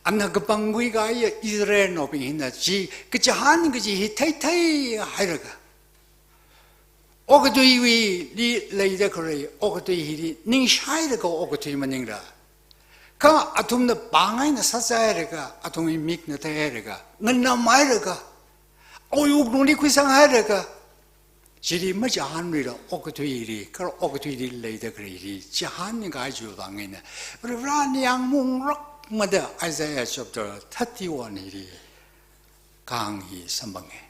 Ana kapangkhui kahaiya Israelnaobing hina chi kachihān kaji hi theithei hailaga, okathuiwuili leida khalei, okathui hili ningshailaga okathui maningla, kha athumna pāng eina sāzailaga, athumwui mikna theihailaga, nganamhailaga, awui wuklungli khuisanghailaga, chili machihānluila okathuili, kha okathuili leida khaleili chihān kahai chiwuivang eina, Varivarā ningyāng maunglākmada Isaiah chapter thirty-one hili kahāng hi samphanga.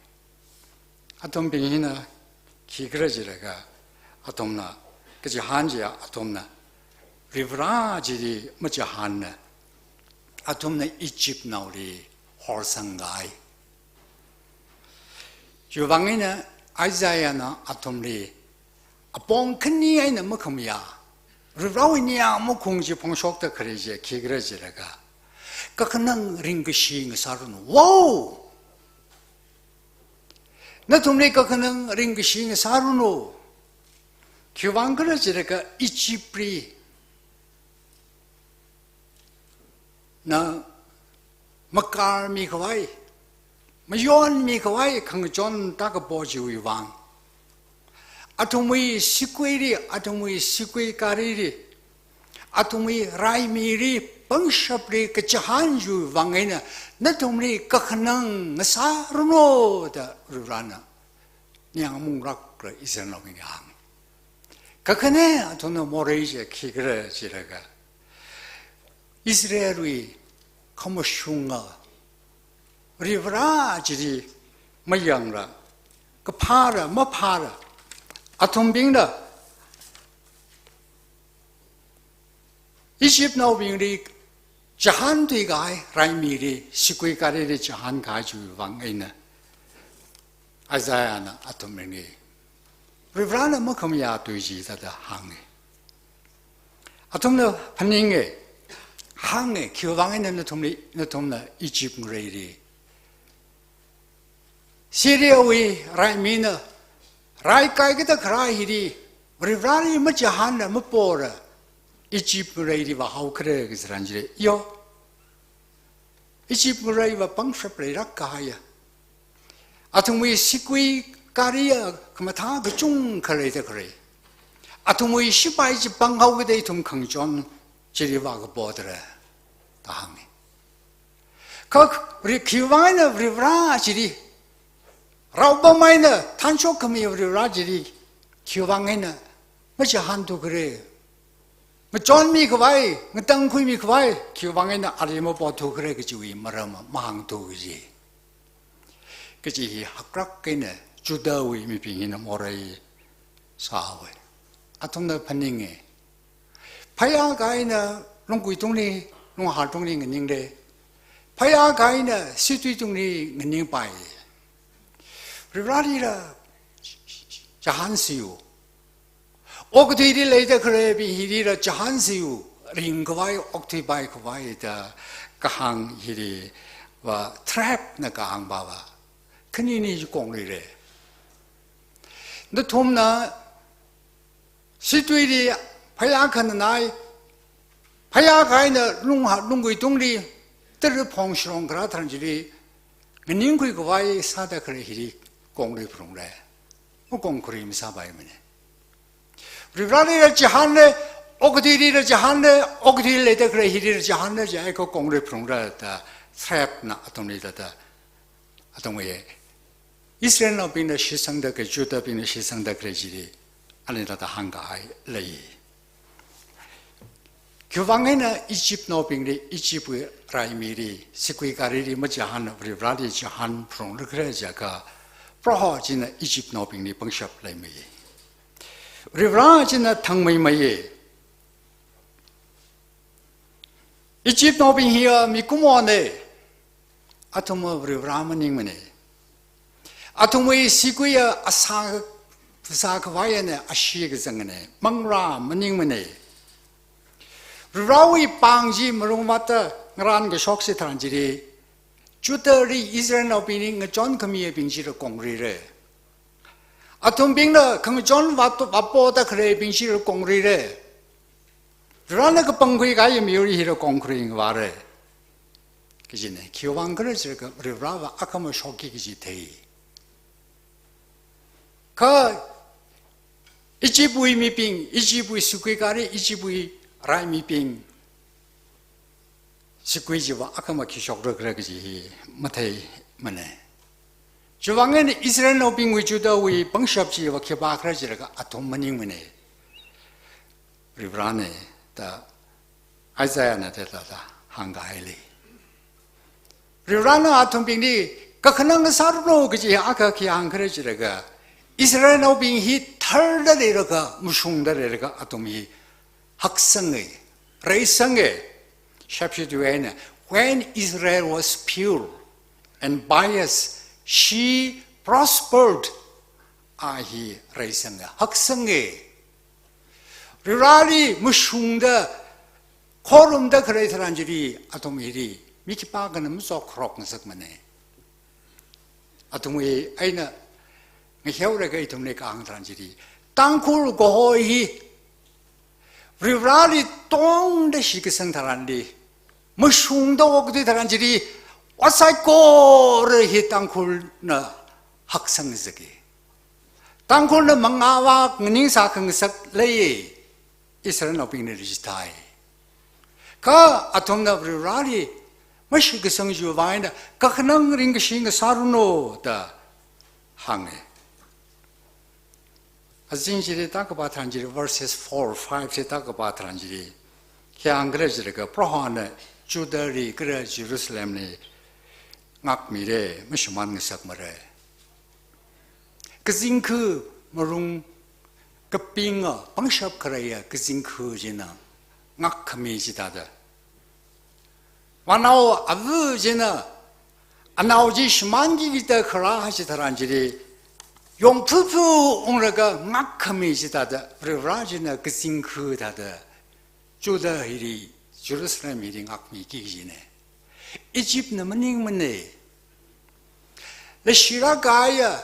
Athumbing hina khikhala jilaga, athumna kachihān chiya athumna Varivarā chili machihānna, athumna Egyptnaoli horsangkahai. Chiwuivang eina Isaiahna athumli apong khani eina makhamayā, Varivarāwui ningyāng makhung chi phongshokda khalei chi khikhala jilaga, kakhanang ringkashi ngasāranu. Wow! Nathumli kakhanang ringkashi ngasāranu. Khiwuivang khala jilaga Egyptli na makarmikhavai, mayonmikhavai khangachon takapo chiwuivang, athumwui siguili, athumwui sigui karili, athumwui raimili pangshapli kachihān chiwui vang eina nathumli kakhanang ngasāranu da Varivarana ningyāng munglākla Israelnaobingli hānga. Kakhane athumna morei chi khikhala jilaga, Israelwui khamashunga Varivara chili mayangla, kaphāla maphāla, athumbingna Egyptnaobingli chihānthui kahai raimili, sigui garili chihān kahai chiwui vang eina Isaiahna athumbingli Varivarana makhamayā tui chi thāda hānga. Athumna phaninga, hānga, khiwui vang eina nathumli, nathumna Egypt ngareili, Syriawui raimina rai kaikada kharā hili Varivarali machihānla mapora, Egypt ngareili vāhaokhala kaji tharan chili, yo, Egypt ngareiva pangshap leilāk kahaiya, athumwui sigui gariya khamathā kachungkha leida khalei, athumwui shipai chi panghaokada ithum khangachon chili vākapodala da hānga. Kha ri-, khiwui vang eina Varivara chili, raopam eina thanshok khami Varivara chili khiwui vang eina machihānthu khala, ngachonmi khavai, ngatangkhuimi khavai, khiwui vang eina ali mapothu khala kajiwui maram mahāngthu kaji, kaji hi haklāk eina Judahwui mibing hina morei sāhaowa. Athumna phaninga, phayākha eina lunggui tungli, lunghar tungli nganingla, phayākha eina situi tungli nganingpai. Varivaralila chihānsiu. Okathuili leida khaleibing hilila chihānsiu, ringkhavai, okthuipai khavai da kahāng hili va threat na kahāng pava khanini chi kongluira. Nathumna situili phayākha nganai, phayākha eina lungha, lunggui tungli tara phong shilong kharā tharan chili nganingkhui khavai sāda khalei hili konglui phalungra. Makongkhuri masāpaimana. Varivaralila chihānla, okathuilila chihānla, okathuili leida khalei hilila chihānla, chi eina konglui phalungra da threat na athumli thāda, athumwui Israelnaobingna shitsangda khalei, Judahbingna shitsangda khalei chili, anina thāda hāngkahai lei. Khiwui vang eina Egyptnaobingli, Egyptwui raimili, sigui garili machihān, Varivarali chihān phalungra khala jiakha, Proho china Egyptnaobingli pangshap leimeiya. Varivara china thangmeimeiya. Egyptnaobing hiya mikumona, athumva Varivara maningmana. Athumwui siguiya asā, phasā khavai eina ashee kazangna, manglā maningmana. Varivarawui pāng chi malungvātda ngarān kashok chitharan chili, Judahli Israelnaobingli ngachon khamiyabing chila kongluira. Athumbingna khangachon vātu-, vāpoda khaleibing chila kongluira. Varivarana kapangkhui kahai miyur hila kongkhuri ngavāra kajina. Khiwui vang khala jiakha Varivarava akhama shokki kaji thei. Kha Egyptwui mibing, Egyptwui sigui gari, Egyptwui raimibing, sigui chiva akhama khi shokra khala kaji hi matheimana. Chiwui vang eina Israelnaobingwui, Judahwui pangshap chiva khipākhala jiakha athum maningmana. Varivarana da, Isaiahna thāda hāngkahai lei. Varivarana athumbingli kakhanang sāranu kaji hi akha khi hāngkhala jiakha, Israelnaobing hi tharda leilaga, mashungda leilaga athum hi haksanga, reisanga. Shepshi tuihaina, "When Israel was pure and pious, she prospered." A hi reisanga, haksanga. Varivarali mashungda, khorumda khalei tharan chili, athum hili mi khipākhana machokkharok ngasakmana. Athumwui eina ngaheolaga ithumli kahāng tharan chili, Tangkhul kaho hi Varivarali tongda shitkasang tharanli, mashungda okthui tharan chili, ot saikora hi Tangkhulna haksang ngasaka. Tangkhulna mangāvak nganingsā khangasak leiya, Israelnaobingna chithāi. Kha athumna Varivarali mashitkasang chiwui vang eina kakhanang ringkashi ngasāranu da hānga. Azing chili tākapā tharan chili, verses four, five li tākapā tharan chili khi hāngkhala jilaga, Prohona Judahli kala Jerusalemli ngākmira, mashimān ngasakmara. Kazingkha marung kapinga pangshap khaleiya kazingkha china ngākkhami chithāda, vānao ava china anao chi shimānki kida kharā chitharan chili, yongphuphu unglaga ngākkhami chithāda, Varivara china kazingkha thāda Judah hili, Jerusalem hili ngākmiki kajina. Egyptna maningmana. Leishilāk kahaiya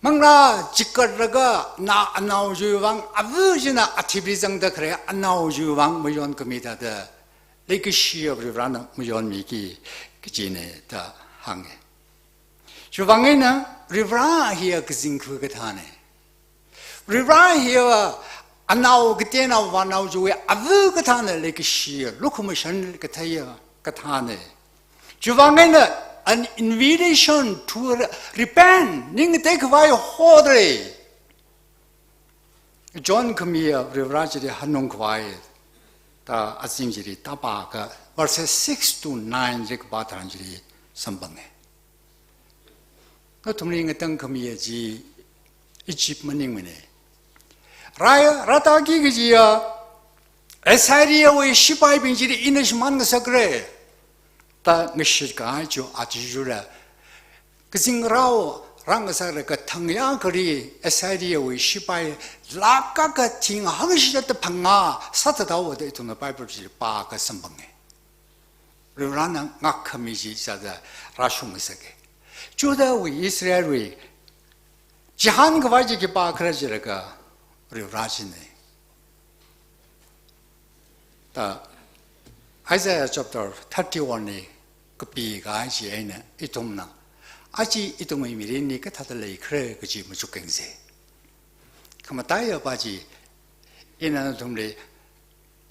manglā chikatlaga, na anao chiwui vang, ava china athipli zangda khalei anao chiwui vang mayonkhami thāda, leikashiya Varivarana mayonmiki kajina da hānga. Chiwui vang eina Varivara hiya kazingkha kathāna. Varivara hiya anao kateonao vānao chiwui ava kathāna, leikashiya, lukhamashan katheiya kathāna. Chiwui vang eina an invitation to re-, repent, ning ngateikhavai hoda lei. John khamiya Varivara chili hanungkhavai da azing chili tāpākha, verses six to nine li kapā tharan chili samphanga. Nathumli ngatangkhamiya chi Egypt maningmana. Rāya, rātāki kajiya Assyriawui shipaibing chili ina shimān ngasakra da ngashitkahai chi aja chila, kazingrao rāngasaklaga thang ya kali Assyriawui shipai lakh akha thing hangshida phangā sāthathaowa da ithumna Bible chili pākha samphanga. Varivarana ngākkhami chi sāda rāshung ngasaka. Judahwui, Israelwui chihānkhavai chi khipākhala jilaga, Varivara china. Da Isaiah chapter thirty-one li kapikahai chi eina ithumna, aja ithumwui mirinli kathāda leikhala kaji machukyangsa. Khamataiya pā chi ina nathumli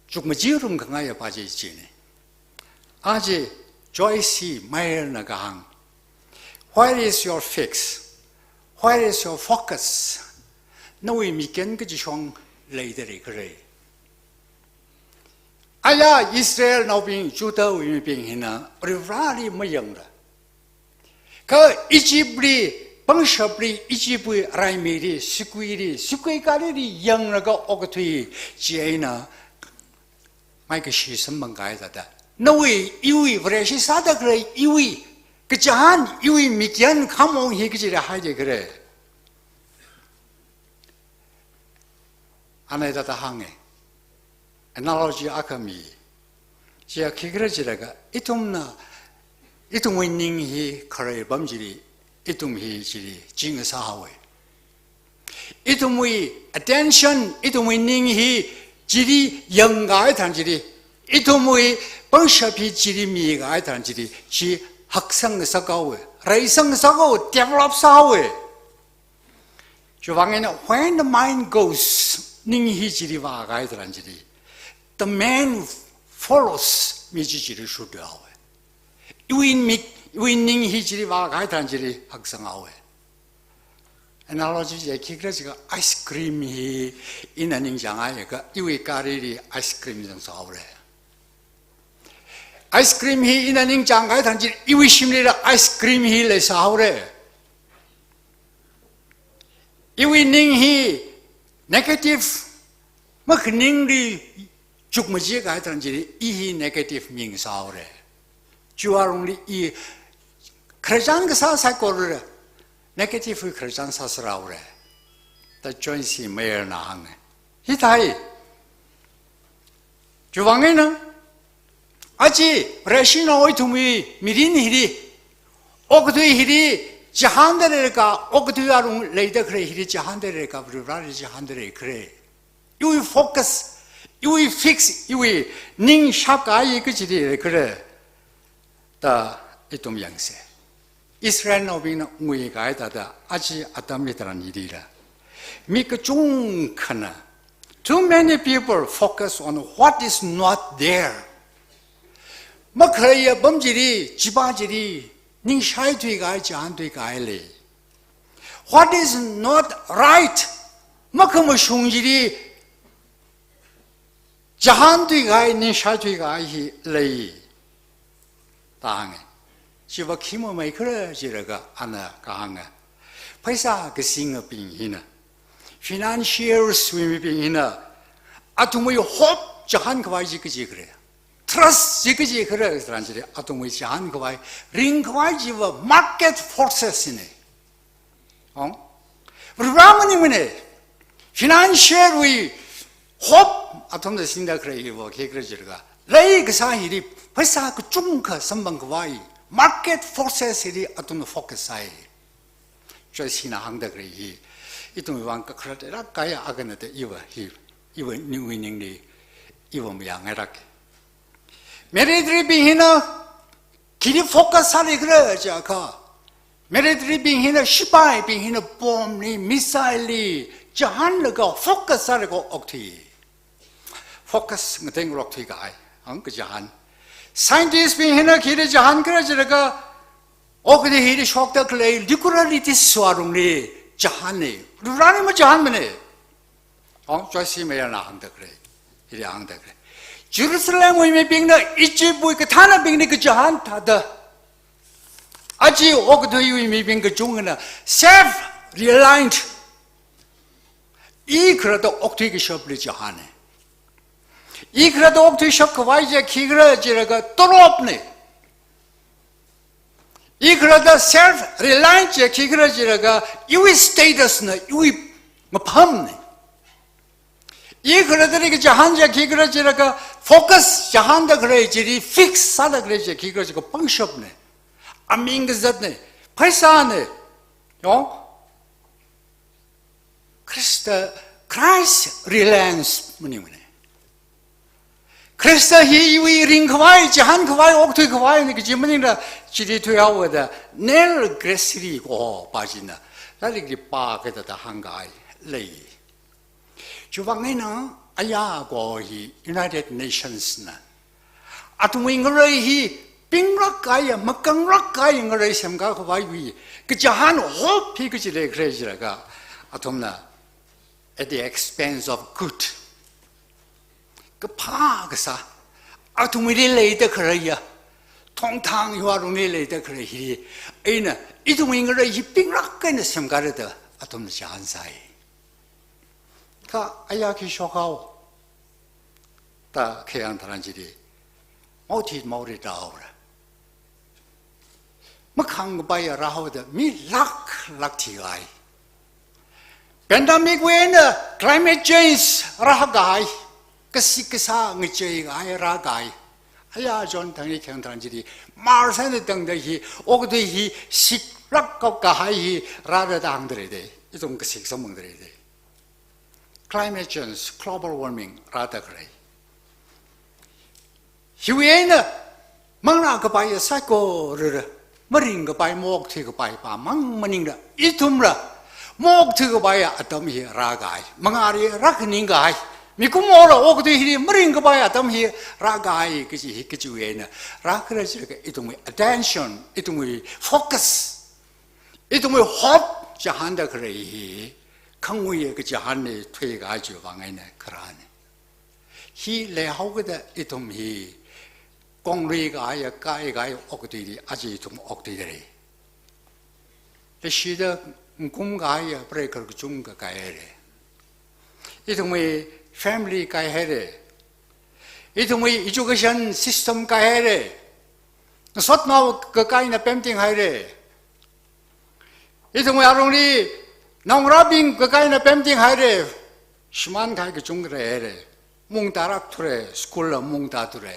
chukmajārumkhangaiya pā chi china. Aja Joyce Meyerna kahāng, "Where is your fix? Where is your focus?" Nawui mikyan kachishong leida leikhala? Aya Israelnaobing, Judahwui mibing hina Varivarali mayangla, kha Egyptli, pangshapli, Egyptwui raimili, siguili, sigui kalili yanglaga okathui chi eina maikashi samphangkahai thāda, nawui, iwui, Vareshi sāda khalei iwui kachihān, iwui mikyan khamong hi kachili haida khala? Ana hithāda hānga, analogy akha mi. Chiya khikhala jilaga, ithumna, ithumwui ning hi kharei apam chili, ithum hi chili chi ngasāhaowa. Ithumwui attention, ithumwui ning hi chili yangkahai tharan chili, ithumwui pangshap hi chili mikahai tharan chili, chi haksang ngasakhaowa, reisang ngasakhaowa, develop sāhaowa. Chiwui vang eina, when the mind goes, ning hi chili vākahai tharan chili, the man follows, mi chi chili shuthaowa. Iwui mik, iwui ning hi chili vākahai tharan chili haksanghaowa. Analogy chi khikhala jiakha, ice cream hi ina ningchānghaiakha, iwui garili ice cream zangsāhaora. Ice cream hi ina ningchāngkahai tharan chili, iwui shimlila ice cream hi leisāhaora. Iwui ning hi negative makhaningli chukmajākahai tharan chili, i hi negative mi ngasāhaora. Chiwui alungli i khararchan kasā saikorali negative hi khararchan sāserhaora da Joyce Meyerna hānga. Hithāi. Chiwui vang eina, aja Vareshinao ithumwui mirin hili, okathui hili chihānda leilakha, okathui alung leida khalei hili chihānda leilakha, Varivarali chihānda leikhala? Iwui focus, iwui fix, iwui ning shapkahai kachili leikhala da ithum yangsa. Israelnaobingna nguikahai thāda, aja atam hitharan hilila, mi kachungkhana, too many people focus on what is not there. Makhaleiya apam chili, chipa chili, ningshai thuikahai, chihān thuikahai lei. What is not right, makhamashung chili, chihān thuikahai, ningshai thuikahai hi lei, da hānga. Chiva khi mamei khala jilaga ana kahānga. Pheisā kasingabing hina, financiers wui mibing hina, athumwui hope chihān khavai chi kachi khala, trust chi kachi khala tharan chili, athumwui chihān khavai, ring khavai chiva market forces hina. Ong? Varivara maningmana. Financier wui hope athumna singda khalei hiva khi khala jilaga, leikasā hili, pheisā kachungkha samphang khavai, market forces hili athumna focus sāi. Joyce hina hāngda khalei hi, ithumwui vang kakhalat lāk kahai akhana da iva hi, iva ning, iwui ningli, iva mayāngailāka. Military bing hina khili focus sāli khala jiakha, military bing hina, shipaibing hina bomb li, missile li chihānlaga focus sālaga okthui. Focus ngateingarok thuikahai, ang kachihān. Scientist bing hina khili chihān khala jilaga, okathui hili shokda khalei liquid realities wui alungli chihānna. Lurani machihānmana. Ong, Joyce Meyerna hāngda khalei, hili hāngda khalei. Jerusalemwui mibingna Egyptwui kathānabingli kachihān thāda, aja okathuiwui mibing kachungkhana self-reliant, i khalatta okthui kashapli chihānna. I khalatta okthui shap khavai chi khi khala jilaga, tolopna. I khalatta self-reliant chi khi khala jilaga, iwui status na, iwui maphamna. I khalattali kachihān chi khi khala jilaga, focus chihānda khalei chili fix sāda khalei chi khi khala jilaga, pangshapna. Aming kazatna. Pheisāna. Yo? Khrista, Christ reliance maningmana. Khrista hi iwui ring khavai, chihān khavai, okthui khavaina kaji maningla, chili thuihaoda, Neil Grazzi kaho pa china, lairikli pākada da hāngkahai lei. Chiwui vang eina, aya kaho hi United Nations na athumwui ngarei hi pinglāk kahai, makānglāk kahai ngarei semkā khavaiwui kachihān hope hi kachi lei khala jilaga, athumna at the expense of good, kaphā kasā, athumwuili leida khaleiya, thongthang hiwui alungli leida khalei hi eina, ithumwui ngarei hi pinglāk eina semkāra da athumna chihān sāi. Kha aya khi shokhao da khayang tharan chili, maothit maorei rāhaora. Makhāng kapaiya rāhaoda mi lāk lāk thikahai. Pandemic wui eina climate change rākahai, kasik kasā ngacheikahai rākahai. Aya John thangli khayang tharan chili, Mars eina tangda hi, okathui hi siklāk kahai hi rāra da hāngda leida. Ithum kasik samphangda leida. Climate change, global warming rāda khalei. Hiwui eina manglā kapaiya saikorali maringkapai, maokthui kapai pamang maningla, ithumla maokthui kapaiya atam hi rākahai, mangāli rākhaningkahai, mikumora okathui hili maringkapai atam hi rākahai kaji hi kachiwui eina rā khala jilaga, ithumwui attention, ithumwui focus, ithumwui hope chihānda khalei hi khanguiya kachihānli thuikahai chiwui vang eina kharāna. Hi leihaokida ithum hi konglui kahaiya, kai kahai okathuili aja ithum okthuida lei. Leishida ngkum kahaiya preikar kachungkha kaihaira. Ithumwui family kaihaira. Ithumwui education system kaihaira. Ngasotnao kakaina pemting haira. Ithumwui alungli naongarābing kakaina pemting haira. Shimānkahai kachungkha leihaira. Maungtālāk thura, school la maungtā thura,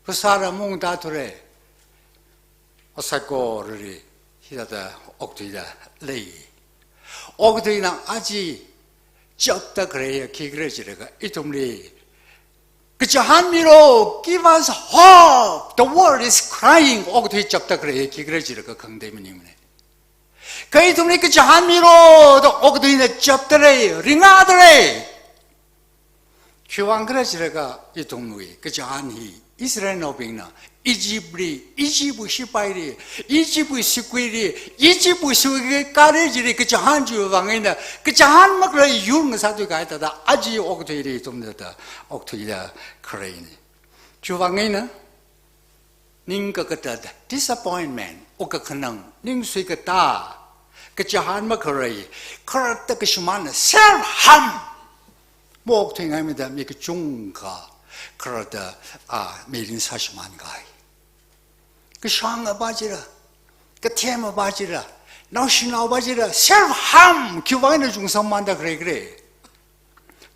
phasāla maungtā thura. Saikorali hithāda okthuida lei. Okathuina aja chapda khalei hi khikhala jilaga, ithumli kachihān milo, give us hope. The world is crying. Okathui chapda khalei hi khikhala jilaga khangatei maningmana. Kha ithumli kachihān milo da okathuina chapda lei, ringda lei. Khiwuivang khala jilaga ithumwui kachihān hi Israelnaobingna Egyptli, Egyptwui sipaili, Egyptwui siguili, Egyptwui siguikārili kachihān chiwuivang eina, kachihān makhalei yur ngasāthuikahai thāda aja okathuili ithumna thāda okthuida khaleina. Chiwuivang eina ning kakatat, disappointment, okakhanang, ning suikatā, kachihān makhalei, khalatta kashimānna self harm maokthuingaimada mi kachungkha khalatta, a, mirin sāshimānkahai. Kashāngva chila, kathemva chila, naoshinao va chila, self harm khiwuivang eina chungsammanda khalei khala.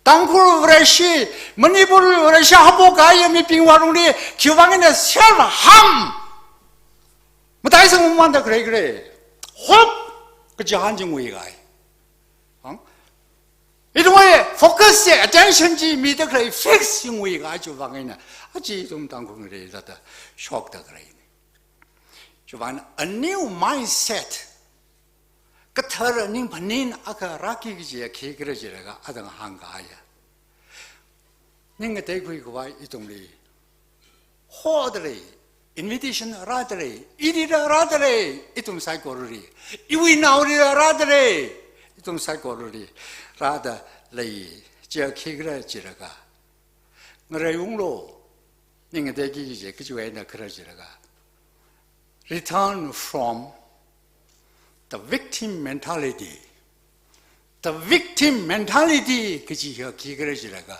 Tangkhul Vareshi, Manipur Vareshi haophok kahaiya mibingwui lungli khiwuivang eina self harm mataisangmamanda khalei khala. Hope kachihān chi nguikahai. Hang? Ithumwui focus chi, attention chi mida khalei fix chi nguikahai chiwuivang eina aja ithum Tangkhulli thāda shokda khaleina. Chiwuivang a new mindset, kathara ning phaning akha rāki kajiya khikhala jilaga adang hāngkahaiya. Ning ngateikhuikhavai ithumli hoda lei, invitation rāda lei, ilila rāda lei, ithum saikorali, iwui naolila rāda lei, ithum saikorali rāda lei, chiya khikhala jilaga. Ngareiunglu, ning ngateiki kaji kachiwui eina khala jilaga, return from the victim mentality. The victim mentality kaji hi khikhala jilaga,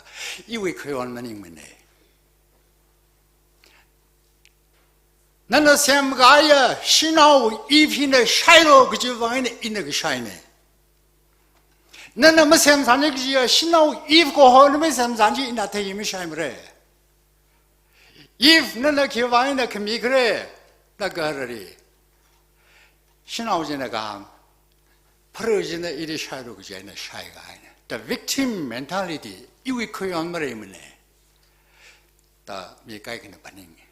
iwui khayon maningmana. Nana semkahaiya shanao Eve hina shailu kajiwui vang eina ina kashaina. Nana masemsani kajiya shanao Eve kahona masemsani chi ina thei mashaimara. Eve nana khiwuivang eina khami khala, na kharali, shanao china kahāng, phara china ili shailu kaji eina shaikahaina. The victim mentality, iwui khayon maleimana da mi kaikhana phaninga.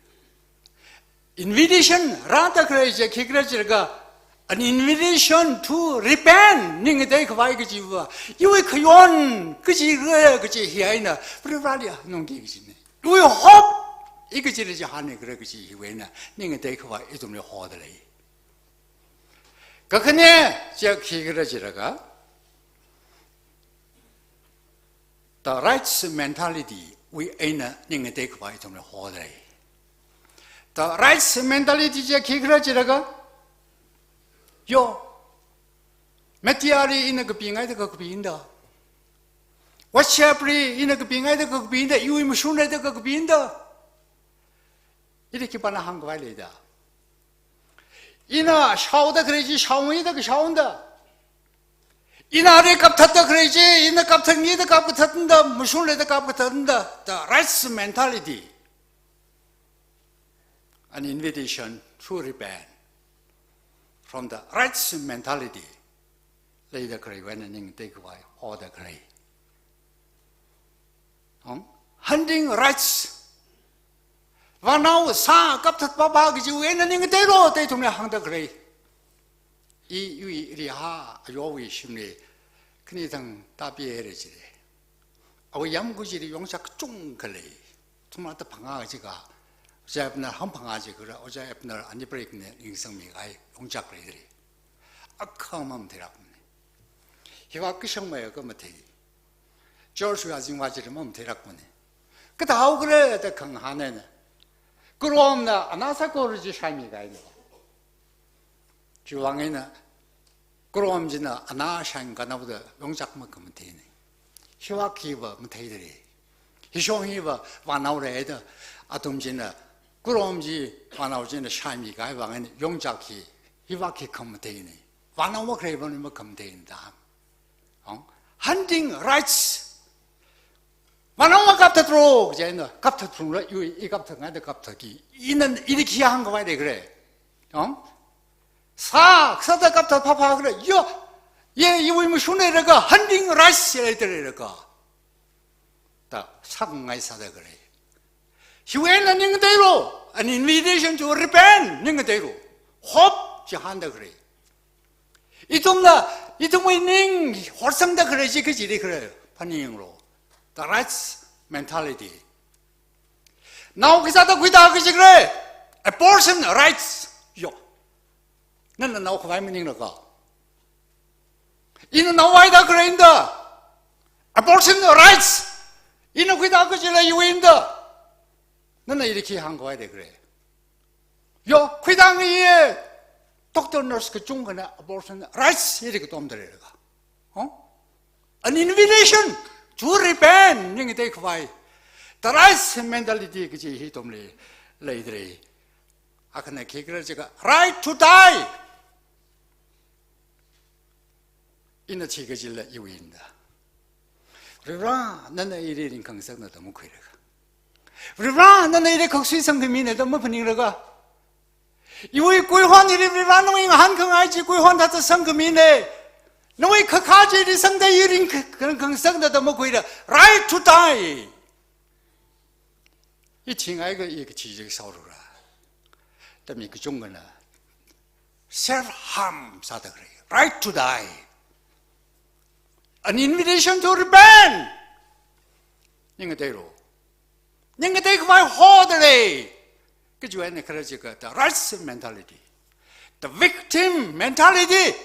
Invitation rāda khalei chi khikhala jilaga, an invitation to repent, ning ngateikhavai kajiva, iwui khayon kaji khala kaji hi eina Varivarali hanungki kajina. Iwui hope, i kachili chihānnikhala kaji hiwui eina ning ngateikhavai ithumli hoda lei. Kakhane chi khikhala jilaga, the rights mentality wui eina ning ngateikhavai ithumli hoda lei. The rights mentality chi khikhala jilaga, yo, media li ina kapingaida kakapinda, WhatsApp li ina kapingaida kakapinda, iwui mashun leida kakapinda. Ili khipāna hāngkhavai leida? Ina shaoda khalei chi shaongaida kashaonda. Ina ali kapthatda khalei chi, ina kapthatngaida kapkathatda, mashun leida kapkathatda. The rights mentality. An invitation to repent from the rights mentality. Leida khaleiwui eina ning ngateikhavai hoda khalei. Hung? Hunting rights. Vānao sā kapthat phāphā kajiwui eina ning ngateilu da ithumli hāngda khalei. I, i, ili ha, ayowui shimli khani thang tāpihaira jilei. Awui yamkui chili yongchak kachungkha lei. Thumrāda phangā jiakha, ojā Abner hangphangā jiakha, ojā Abner ani break ne ningsangmikahai yongchak leidalei. Akha mamatheilākmana. Hiva kashang mei akha mathei. Church wui azingva chili mamatheilākmana. Kathāhaokhala da khangahān eina, Chrome na ana saikora chi shaimikahaina. Chiwui vang eina Chrome china ana shaikhanao da yongchak makhamatheina. Hiva khiva matheidalei. Hishong hiva vānao leida, athum china Chrome chi vānao china shaimikahai vang eina yongchak hi, hiva khi khamatheina. Vānao makhalei vang makhamatheina da. Hung? Hunting rights. Vānao makapthatlu, chieina kapthatphungla, i, i kapthatngaida kapthatki. Ina, ili khi hāngkhavai leikhala. Hung? Sā, sāda kapthat phāphākhala, yo, ye, iwui mashun leilaga, hunting rights leidalei laga da sākhangai sāda khalei. Hiwui eina ning ngateilu, an invitation to repent, ning ngateilu. Hope chihānda khalei. Ithumna, ithumwui ning horsangda khalei chi kachili khala, phaninglu. The rights mentality. Nao khisāda khuida kaji khala, abortion rights. Yo. Nana nao khavai maninglaga, ina nao vaida khala ina da, abortion rights. Ina khuida kajila iwui ina da, nana ili khi hāngkhavai da khala. Yo, khuida ngai ye, doctor nurse kachungkhana abortion rights ili katomda leilaga. Huh? An invitation to repent, ningatei khavai. The rights mentality kaji hi athumli leidalei. Akhana khikhala jiakha, right to die. Ina thi kajila iwui ina da. Varivara, nana ili ringkhangasakna da makhuilaga, Varivara, nana ili khaksui sangkhamina da maphaninglaga, iwui kuihon ili Varivara nawui ngahānkhangai chi kuihon thāda sangkhamina. Nawui khakha chili sangda i ringkhangasakna da makhuila, right to die. I thingai kha i kathi chi saorura da mi kachungkhana self harm sāda khalei, right to die. An invitation to repent. Ningateilo. Ningatei khavai hoda lei. Kajiwui eina khala jiakha the rights mentality, the victim mentality.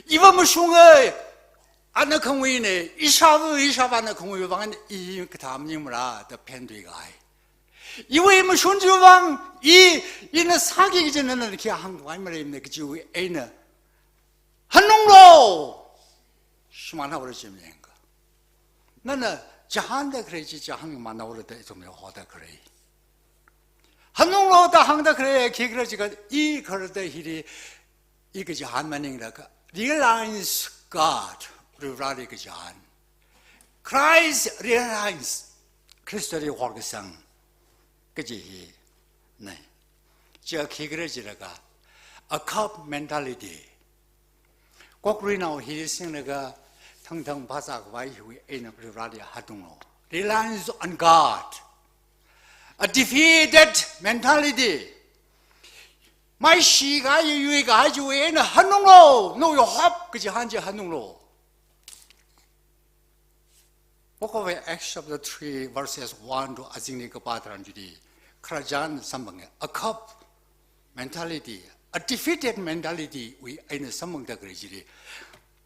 Iva mashunga, ana khanguina, ishāva, ishāvāna khangui vang i kathā maningmara da phen tuikahai. Iwui mashun chiwui vang i, ina sāki kaji nana khi hāngkhavai maleimana kajiwui eina hanunglo. Shimānhaora chi maningakha, nana chihānda khalei chi chihānmānhaora da ithumli hoda khalei. Hanunglo da hāngda khalei khikhala jiakha, i kharda hili i kachihān maninglaga, realize God, Varivarali kachihān. Christ realize, Khristali horkasang kaji hina. Chi khikhala jilaga, a cub mentality. Kokruinao hi singlaga, thangthang phāzā khavai hiwui eina Varivarali hanunglo. Reliance on God. A defeated mentality. Maishi kahai, yuikahai chiwui eina hanunglo. Nawui hope kachihān chi hanunglo. Book of Acts chapter three, verses one to azingli kapā tharan chili, khararchan samphanga, a cub mentality, a defeated mentality wui eina samphangda khalei chili.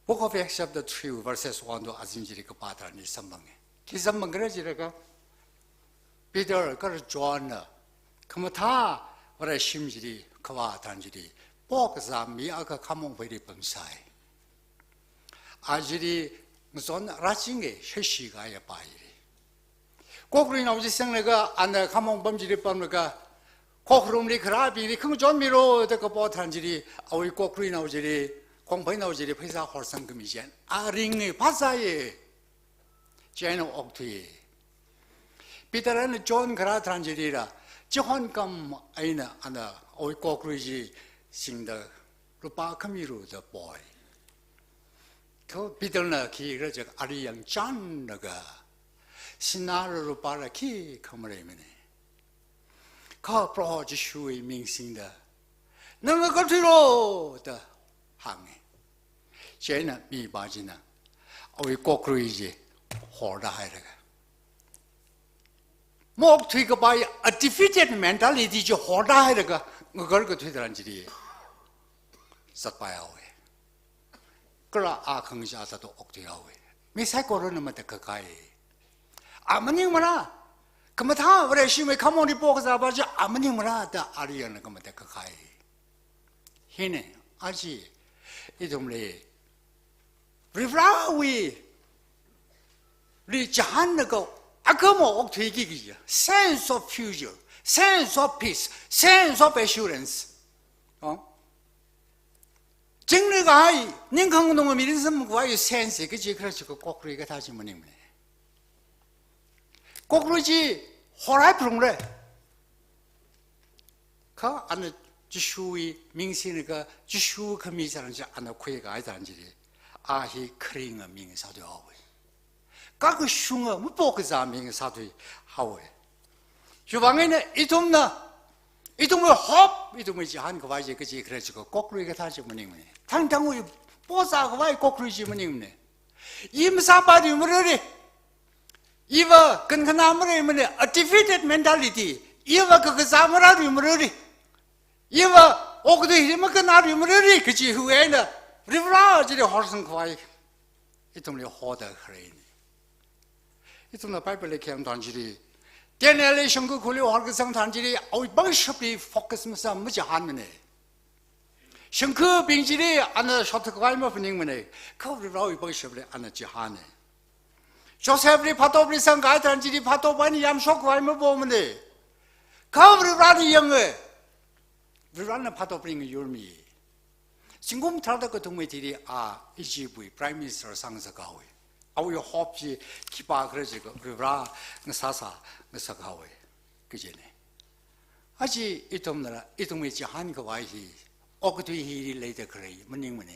Book of Acts chapter three, verses one to azing chili kapā tharan chili samphanga. Khi samphangkhala jilaga, Peter kala Johnna khamathā Vareshim chili kavā tharan chili, pokazā mi akha khamong pheili pamsai. Achili ngazon rāchinga, shashi kaya pa ili. Kokruinao chi singlaga, ana khamong pam chili pamlaga, kokrumli kharābingli khangachon milo da kapo tharan chili, awui kokruinao chili, kongpheinao chili pheisā horsangkhami chieina, a ringa, phāzāya. Chieina okthui. Peter eina John kharā tharan chilila, chihon kam eina ana awui kokrui chi singda, lupā khami ru da poi. Kha Peterna khikhala jiakha ali yangchanlaga, sinā lupāla khikha maleimana. Kha Proho Jishuwui ming singda, nana kathuilo da hānga. Chieina mipā china awui kokrui chi horda hailaga, maokthui kapai a defeated mentality chi horda hailaga, ngakarkathui tharan chili zatpai haowa. Kala a khangachā sāda okthui haowa. Mi saikorana matakhak kahai. A maningmala. Khamathā Vareshimwui khamongli pokazāpa chi a maningmala da ali yanglaga matakhak kahai. Hina, aja ithumli Varivarawui li chihānlaga akhamang okthuiki kaji, sense of future, sense of peace, sense of assurance. Oh? Chingri kahai, ningkhang nung mirin sam kahai sense kaji khala jiakha kokrui kathā chi maningmana. Kokrui chi horai phalungra. Kha ana Jishuwui ming singlaga, Jishu khami tharan chi ana khuikahai tharan chili, a hi kharinga mi ngasāthui haowa. Kakashunga mapokazā mi ngasāthui haowa. Chiwui vang eina ithumna, ithumwui hope, ithumwui chihān khavai chi kaji khala jiakha kokrui kathā chi maningmana. Thangthangwui pozā khavai kokrui chi maningmana. I masāpaithui marari. Iva kankhana mareimana, a defeated mentality. Iva kakazā marāluimarari. Iva okathui hi makhanāluimarari kaji hiwui eina Varivara chili horsangkhavai ithumli hoda khaleina. Ithumna Bible li khayang tharan chili, Daniel li shongkha khuli horkasang tharan chili, awui pangshapli focus masā machihānmana. Shongkhābing chili ana shothakkhavai maphaningmana. Kha Varivarawui pangshapli ana chihāna. Josephli phatopli sangkahai tharan chili phatop eina yamshokkhavai mapomana. Kha Varivarana yanga. Varivarana phatopli ngayurmi. Zingkum tharāda kathumwui thili a Egyptwui Prime Minister sāngasakhaowa. Awui hope chi khipākhala jiakha Varivara ngasāsā ngasakhaowa kajina. Aja ithumnala, ithumwui chihānkhavai hi okathui hili leida khalei maningmana.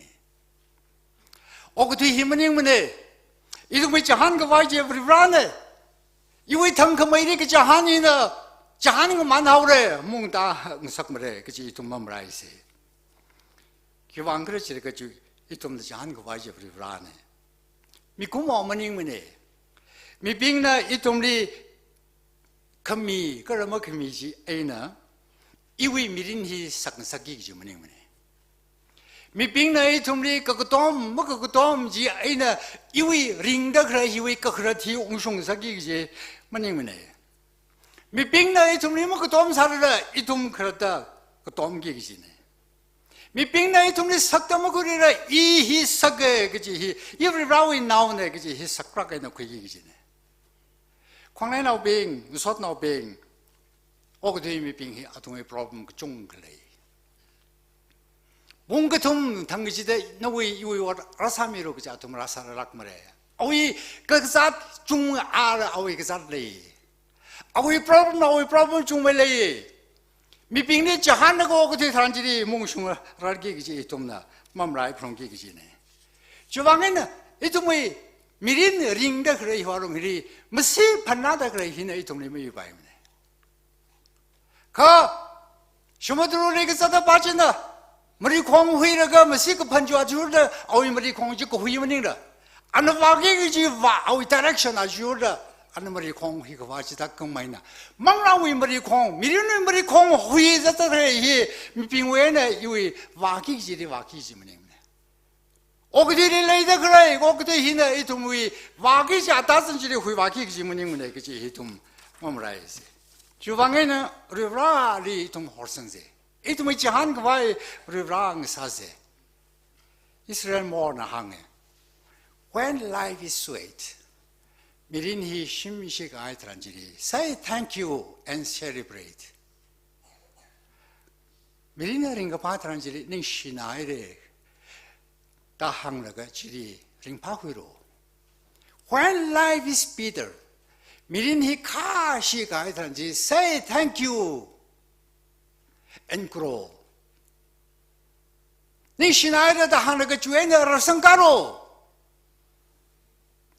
Okathui hi maningmana. Ithumwui chihānkhavai chi Varivarana. Iwui thangkhameili kachihān hina chihān ngamānhaora, mungta ngasakmara kaji ithum mamalaisa. Khiwuivang khala jiakha chi ithumna chihānkhavai chi Varivarana. Mikumo maningmana. Mibingna ithumli khami kala makhami chi eina iwui mirin hi sakngasakki kaji maningmana. Mibingna ithumli kakatom makakatom chi eina iwui ringda khalei hiwui kakhalat hi ungshungsakki kaji maningmana. Mibingna ithumli makatom sālala ithum khalatta katomki kajina. Mibingna ithumli sakta makhuilala i hi saka kaji hi, i Varivarawui naona kaji hi saklāk eina khuiki kajina. Khongnainaobing, ngasotnaobing, okathui mibing hi athumwui problem kachungkha lei. Pung kathum thang kachida nawui iwui ot rāsāmilu kaja athum rāsālākmara. Awui kazāt chungala awui kazāt lei. Awui problem, awui problem chungmei lei. Mibingli chihānlaga okathui tharan chili maungshungrarki kaji ithumna mamalai phalungki kajina. Chiwuivang eina ithumwui mirin ringda khalei hiwui alung hili masi phanāda khalei hina ithumli mayuipaimana. Kha samudruli kazata pā china marikhong huilaga masi kaphan chi ajurda awui marikhong chi kahui maningla, ana vāki kaji vā awui direction ajurda ana marikhong huikhavā chithā khameina, manglāwui marikhong, mirinwui marikhong huizata khalei hi mibingwui eina iwui vāki kajili vāki kaji maningmana. Okathuili leida khalei okathui hina ithumwui vāki kaji atam chili huivāki kaji maningmana kaji hi ithum mamalaisa. Chiwuivang eina Varivarali ithum horsangsa. Ithumwui chihānkhavai Varivara ngasāsa. Israel Moore na hānga, "When life is sweet, mirin hi shimshikahai tharan chili, say thank you and celebrate." Mirin ringkaphā tharan chili ningshinaira da hānglaga chili ringphākhuilu. When life is bitter, mirin hi khāshikahai tharan chili, say thank you and grow. Ningshinaira da hānglaga chiwui eina rāsangkalu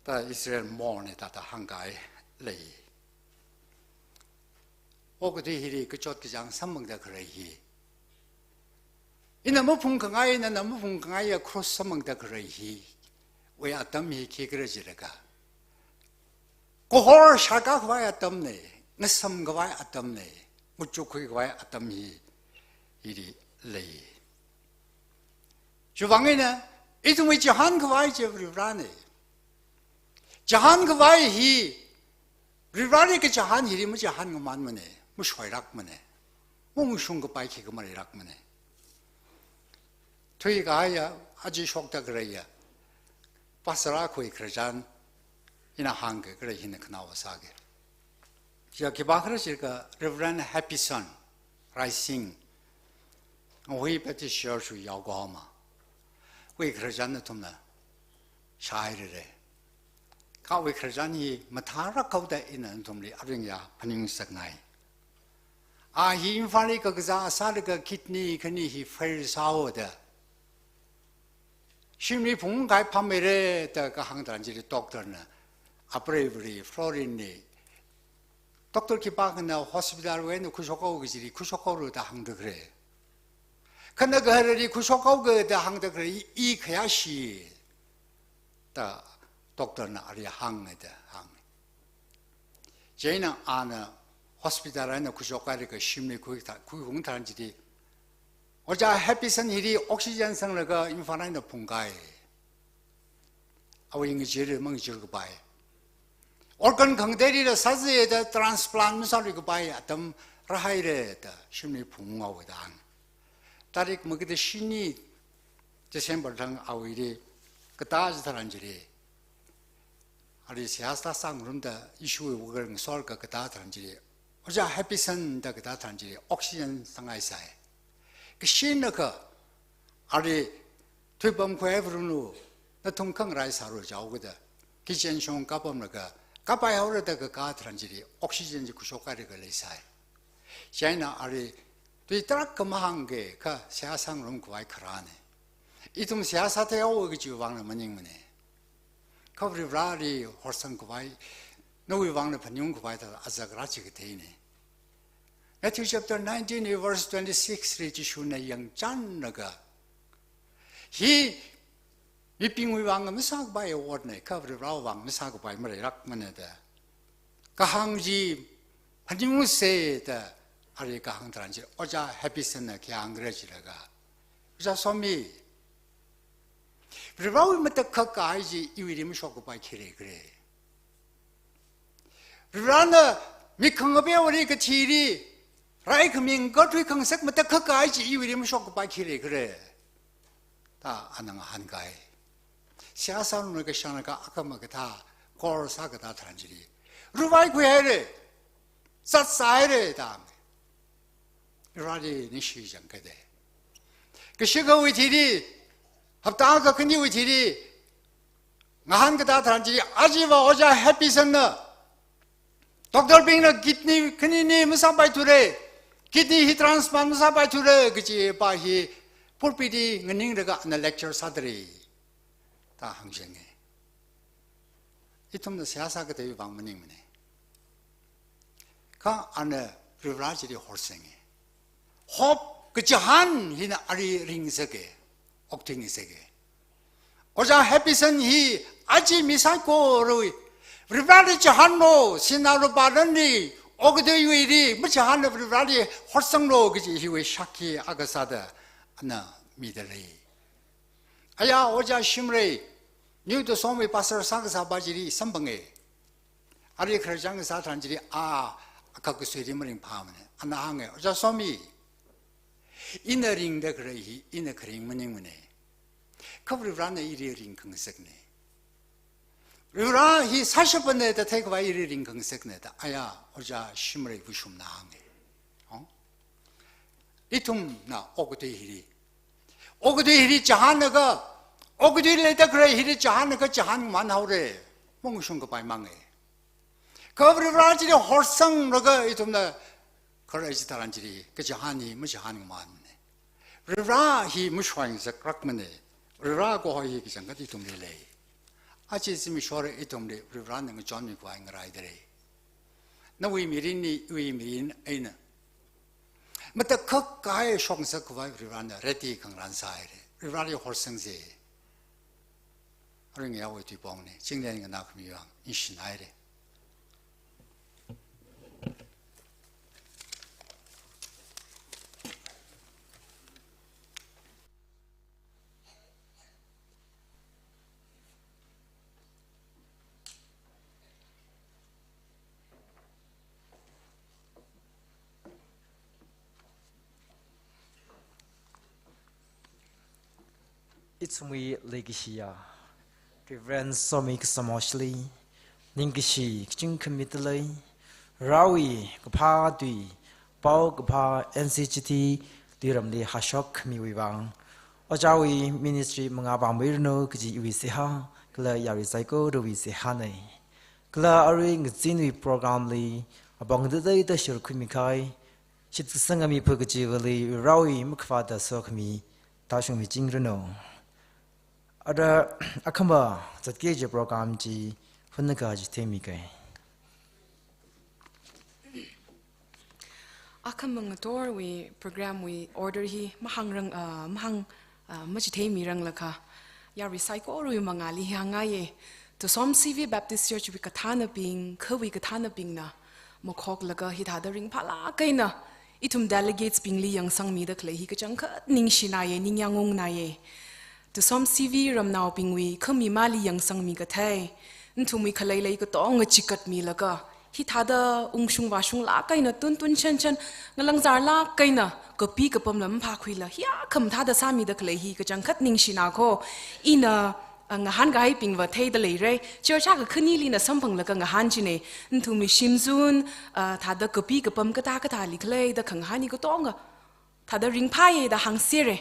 da Israel Moore na thāda hāngkahai lei. Okathui hili kachot kachāng samphangda khalei hi, ina maphungkhangai, nana maphungkhangaiya cross samphangda khalei hiwui atam hi khikhala jilaga, kahor shākakhavai atamna, ngasamkhavai atamna, ngachukkhuikhavai atam hi hili lei. Chiwuivang eina ithumwui chihānkhavai chi Varivarana. Chihānkhavai hi Varivarali kachihān hili machihān ngamānmana, mashoilākmana, maungshungkapai khikha maleilākmana. Thuikahaiya, aja shokda khaleiya, pastor akhawui khararchan ina hāngkakhalei hina khanaowa sāga. Chiya khipākhala jiakha Reverend Happyson Rising, Ngahui Baptist Church wui Yokohama wui khararchan nathumna shāhairara. Kha awui khararchan hi mathālāk haoda ina nathumli aringya phaningsakngai. A hi Imphalli kakazā sālaga kidney khani hi fail sāhaoda, shimli phungkahai phāmeira da kahāng tharan chili doctor na, apreivali Florine li, "Doctor khipākhana hospital wui eina khuishokhaoki," jili, "Khuishokhaolu" da hāngda khalei. "Khanagaharali khuishokhaoki" da hāngda khalei, "I khayāshi" da doctor na ali hānga da hānga. Chieina ana hospital eina khuishokhaida shimli khui tha-, khuiung tharan chili, Ojā Happyson hili oxygen sanglaga Imphal eina phungkahai. Awui ngachee mangachee kapai. Organ khangateili sāzada transplant masāluikapai atam rāhaira da shimli phunghaowa da. Tarik makada shini December thang awuili katā chitharan chili, arui seihā sāngarumda issue wugar ngasorka katā tharan chili, Ojā Happyson da katā tharan chili oxygen sanghaisai. Kashinakha, arui thuipam khuihairanu, nathum khangarai sālu jihaokida, kitchen shong kapamlaga, kapaihaora da kakā tharan chili oxygen chi khuishokhaida leisai. Chieina arui tui tarākha mahāngki, kha seihā sāngarumkhavai kharāna. Ithum seihā sātheihaowa kajiwui vangna maningmana. Kha Varivarali horsangkhavai, nawui vangna phaningkhavai thāda azak rāchikatheina. Matthew chapter nineteen verse twenty-six li Jishuna yangchānlaga, hi mibingwui vang masākapai otna, kha Varivarawui vang masākapai maleilākmana da kahāng chi phaningungsa da, arui kahāng tharan chi Ojā Happysonna khi hāngra jilaga, Ojā Somi, Varivarawui matakhak kahai chi iwuili mashokkapai khi leikhala? Varivarana mikhangapewali kathili raikhami ngatui khangasak matakhak kahai chi iwuili mashokkapai khi leikhala da ana ngahānkai. Seihā sāngarumlaga shānakha akhama kathā, kor sā katā tharan chili, ruvai khuihaira, zatsāhaira da. Vareli ningshi changkada. Kashikhawui thili, hapta kakhaniwui thili, ngahān katā tharan chili, aja va Ojā Happysonna doctor bingna kidney khanini masāpaithura, kidney hi transplant masāpaithura kajipa hi pulpit li nganinglaga ana lecture sādalei da hāngchanga. Ithumna seihā sākatheiwui vang maningmana. Kha ana Varivara chili horsenga. Hope kachihān hina arui ringngasaka, okthuingasaka. Ojā Happyson hi aja mi saikorawui Varivarali chihānlu, sinā lupā lanli, okathuiwuili machihānla Varivarali horsanglu kaji hiwui shākhi akha sāda ana midalei. Aya, Ojā Shimray, New Tusomiwui pastor sākasāpa chili samphanga. Arui khararchān kasā tharan chili a, akha kasuili maringphāmana. Ana hānga, Ojā Somi, ina ringda khalei hi ina kharing maningmana. Kha Varivarana ili ringkhangasakna. Varivara hi sāshapana da theikhavai ili ringkhangasakna da, aya, Ojā Shimray Vashumna hānga. Oh? Ithumna okathui hili, okathui hili chihānlaga, okathui leida khalei hili chihānlaga chihān ngamānhaora, mangashungkapai manga. Kha Varivara chili horsanglaga ithumna kharar chitharan chili kachihān hi machihān ngamānmana. Varivara hi mashoingasaklākmana. Varivara kaho hi kachangkhat ithumli lei. Aja zimikshora ithumli Varivarana ngachonmikhavai ngaraidalei. Nawui mirinli, iwui mirin eina matakhak kahai shokngasakkhavai Varivarana ready khangarān sāhaira. Varivarali horsangsa. Arui ngayāwui tuipongna, chinglen nganākhami vang, ningshinaira. Ithumwui leikashiya Reverend Somi Kasamoshli ningkashi kachungkha midalei. Varewui kaphā tui, paokaphā N C G T tuiramli hashok khamiwui vang, ojāwui ministry mangā vāmeiranu kaji iwui seihā, kala yarui saikorawui seihāna. Kala arui ngazinwui program li apong teiteida shurkhuimi kahai, shitkasanga mipā kachivali Varewui makhavāta sokhami tāshungmichingranu. Ara akhama zatki kaji program chi hunnaka chitheimi kahai. Akhama ngathorwui program wui order hi mahāngrang, ah, mahāng, ah, machitheimiranglakha, yarui saikorawui mangāli hi hāngngaiya. Tusom C V Baptist Church wui kathānabing, khawui kathānabingna, Makhoklaga hithāda ringphālāk eina ithum delegates bingli yangsangmida khalei hi kachangkhat ningshinaye, ningyāng ungnaye. Tusom C V ramnaobingwui khami mali yangsangmi kathei, nathumwui khaleilei katonga chikatmilaga, hithāda ungshung vāshunglāk eina tuntun chanchan ngalangzarlāk eina kapi kapam lam phākhuila, hiya khamathāda sāmida khalei hi kachangkhat ningshina kho. Ina, a, ngahānkahaibingva theida leira. Church akha khanili ina samphanglaga ngahān chine. Nathumwui shimzun, a, thāda kapi kapam kathā kathāli khalei da khangahān hi katonga thāda ringphāye da hāngsera.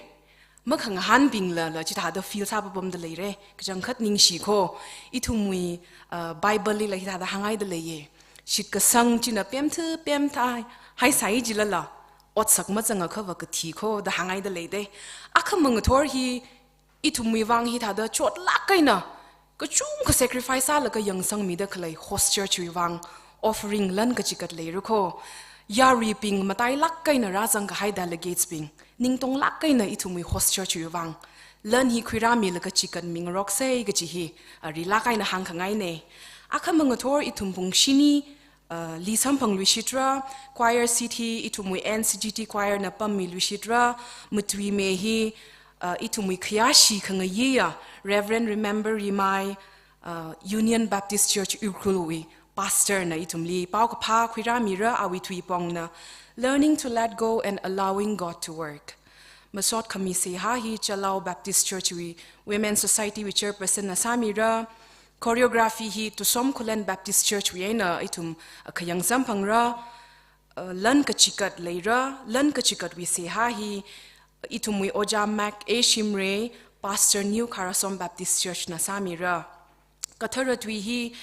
Makhangahānbinglala chithāda feel sāpapamda leira. Kachangkhat ningshi kho. Ithumwui, a, Bible lila hithāda hānghaida leiye. Shitkasang china pemthu pemthā haisai jilala, otsak mazangakhava kathi kho da hānghaida leida. Akhamang ngathor hi ithumwui vang hithāda chotlāk eina kachungkha sacrifice sālaga yangsangmida khalei host church wui vang offering lan kachikat leira kho. Yaruibing matailāk eina rāzangkahai delegates bing ningtonglāk eina ithumwui host church wui vang lan hi khuirāmilaga chikatmingaroksei kaji hi, a, rilāk eina hāngkhangaine. Akhamang ngathor ithum pung shini, a, li samphangluishitra, choir seat hi ithumwui N C G T choir na pammiluishitra, matuime hi, a, ithumwui khayāshi khangayiya Reverend Remember Rimai, a, Union Baptist Church Ukhrul wui pastor na ithumli paokaphā khuirāmira, awui tuipongna Learning to Let Go and Allowing God to Work. Masot khami seihā hi Chalau Baptist Church wui Women Society wui chairperson na sāmira. Choreography hi Tusom Khullen Baptist Church wui eina ithum, a, khayang samphangra. A, lan kachikat leira, lan kachikatwui seihā hi ithumwui Ojā Mac A Shimray, Pastor New Kharasom Baptist Church na sāmira. Kathara tui hi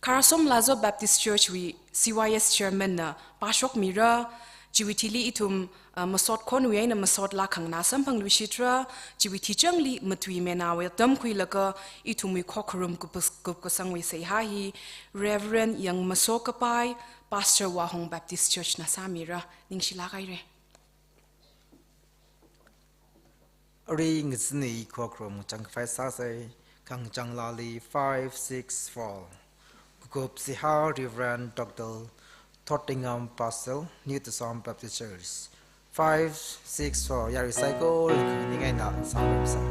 Kharasom Lazo Baptist Church wui C Y S chairman na pāshokmira. Chiwui thili ithum, a, masot khonwui eina masot lākhang na samphangluishitra. Chiwui thichangli matuimenawui tamkhuilaga ithumwui khokharum kup-, kupkasangwui seihā hi Reverend Yangmaso Kapai, Pastor Wahong Baptist Church na sāmira. Ningshilāk haira. Arui ngazin hi khokharum changkhavai sāsei, khangachāng laali five six four. Kukup seihā Reverend Doctor Thottingam Pastor, New Tusom Baptist Church. Five six four, yarui saikora khaning eina samphangsa.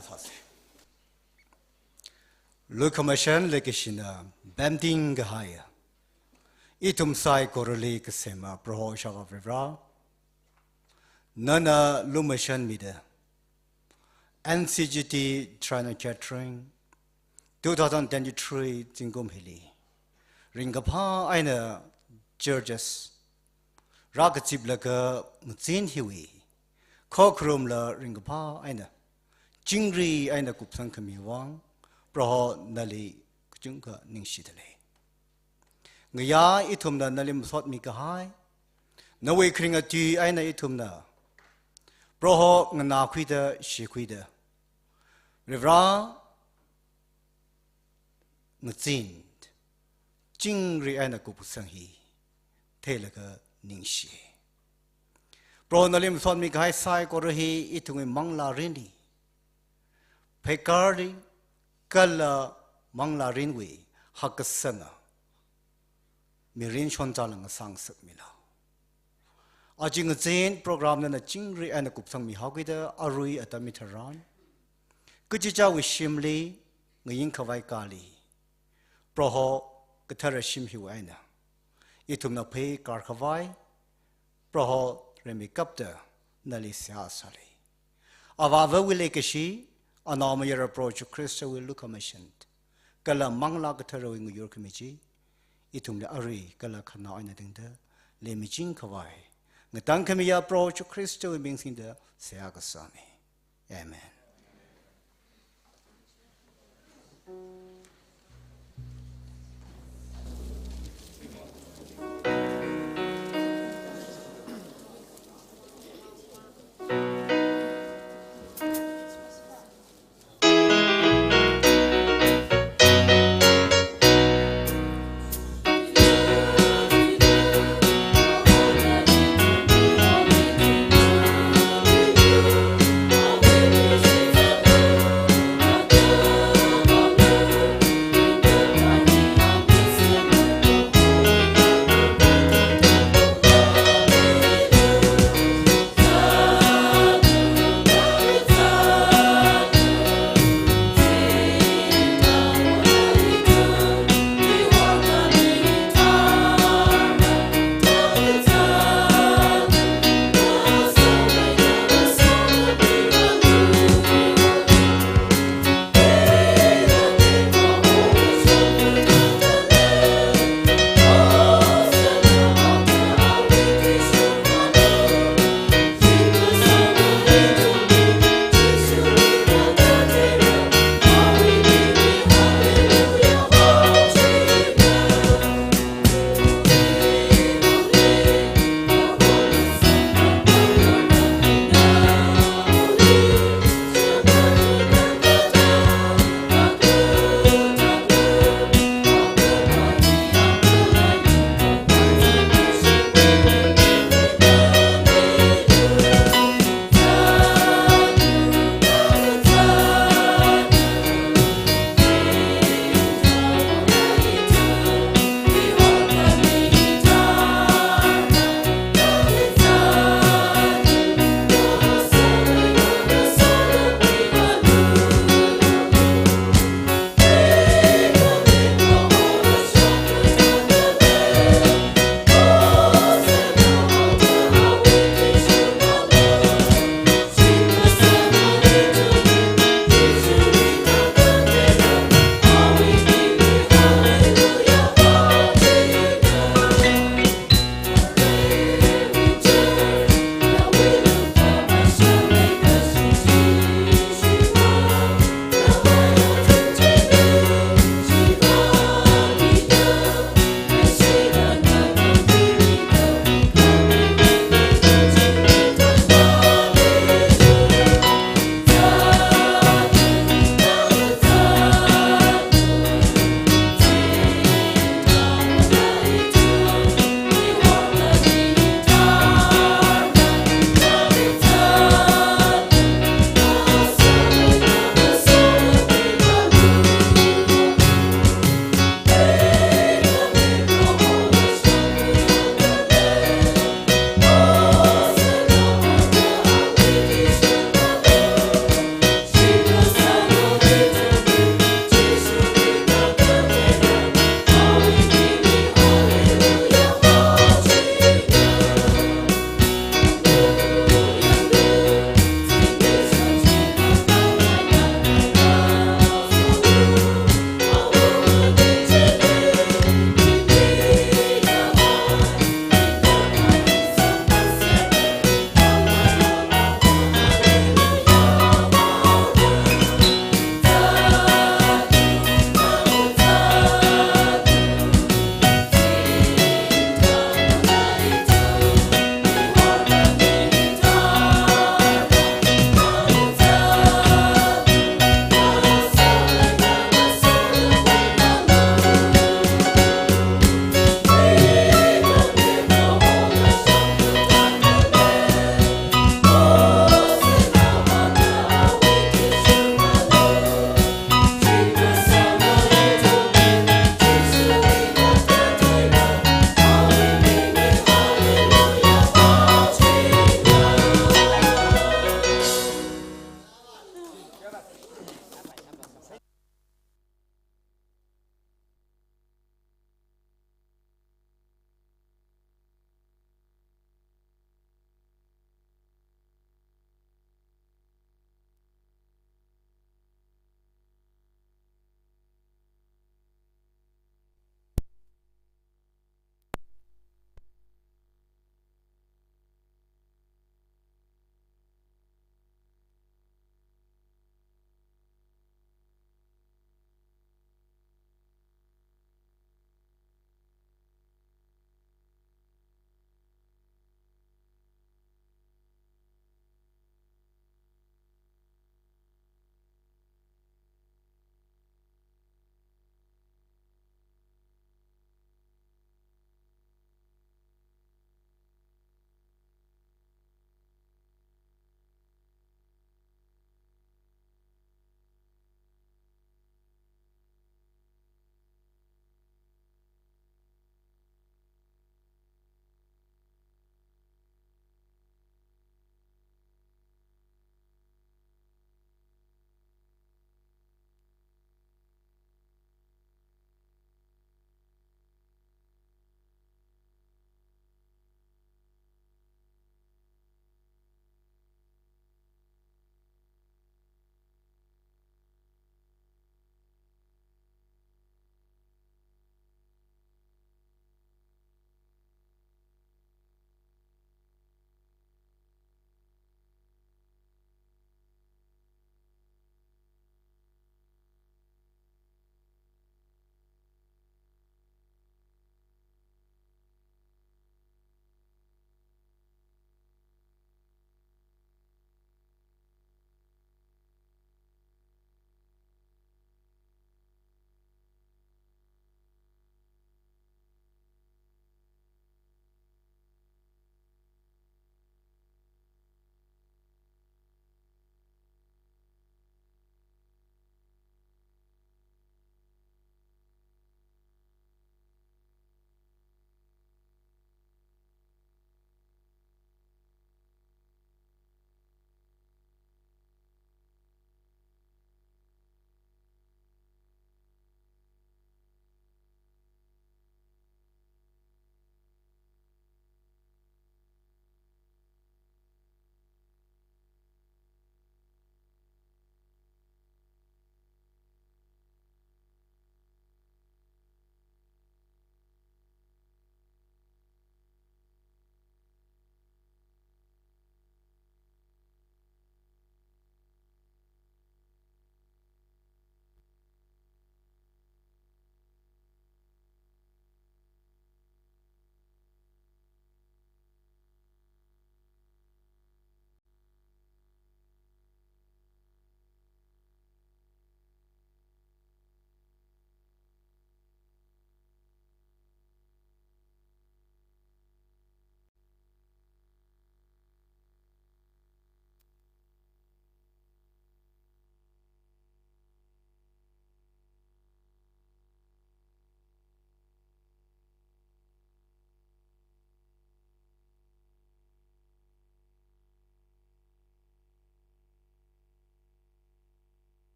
sāsa. Lukhamashan leikashina pemting kahaiya ithum saikorali kasema Proho Ishāvā Varivara, nana lumashanmida N C G T Triennial Gathering two thousand twenty-three zingkum hili ringkaphā eina churches rākaziplaga ngazin hiwui khokharumla ringkaphā eina chingri eina kupsangkhami vang Proho nali kachungkha ningshida lei. Ngayā ithumna nali masotmi kahai, nawui kharinga tui eina ithumna Proho nganākhuida shikhuida, Varivara ngazin chingri eina kupsang hi theilaga ningshi. Proho nali masotmi kahai saikora hi ithumwui manglārinli pheikarli kala manglārinwui hakkasanga mirin shonzāla ngasāngasakmilu. Aja ngazin program nana chingri eina kupsangmihaokida arui atam hitharan kachichāwui shimli ngayingkhavai kali Proho kathara shim hiwui eina ithumna pheikarkhavai Proho rimeikapta nali seihā sāli. Avāvawui leikashi, Anaomayara Proho Jishu Khristawui lukhamashan kala Manglā Katharawui ngayurkhami chi ithumli arui kala khanao eina tangda leimichingkhavai ngatangkhamiya Proho Jishu Khristawui ming singda seihā kasāmi. Amen.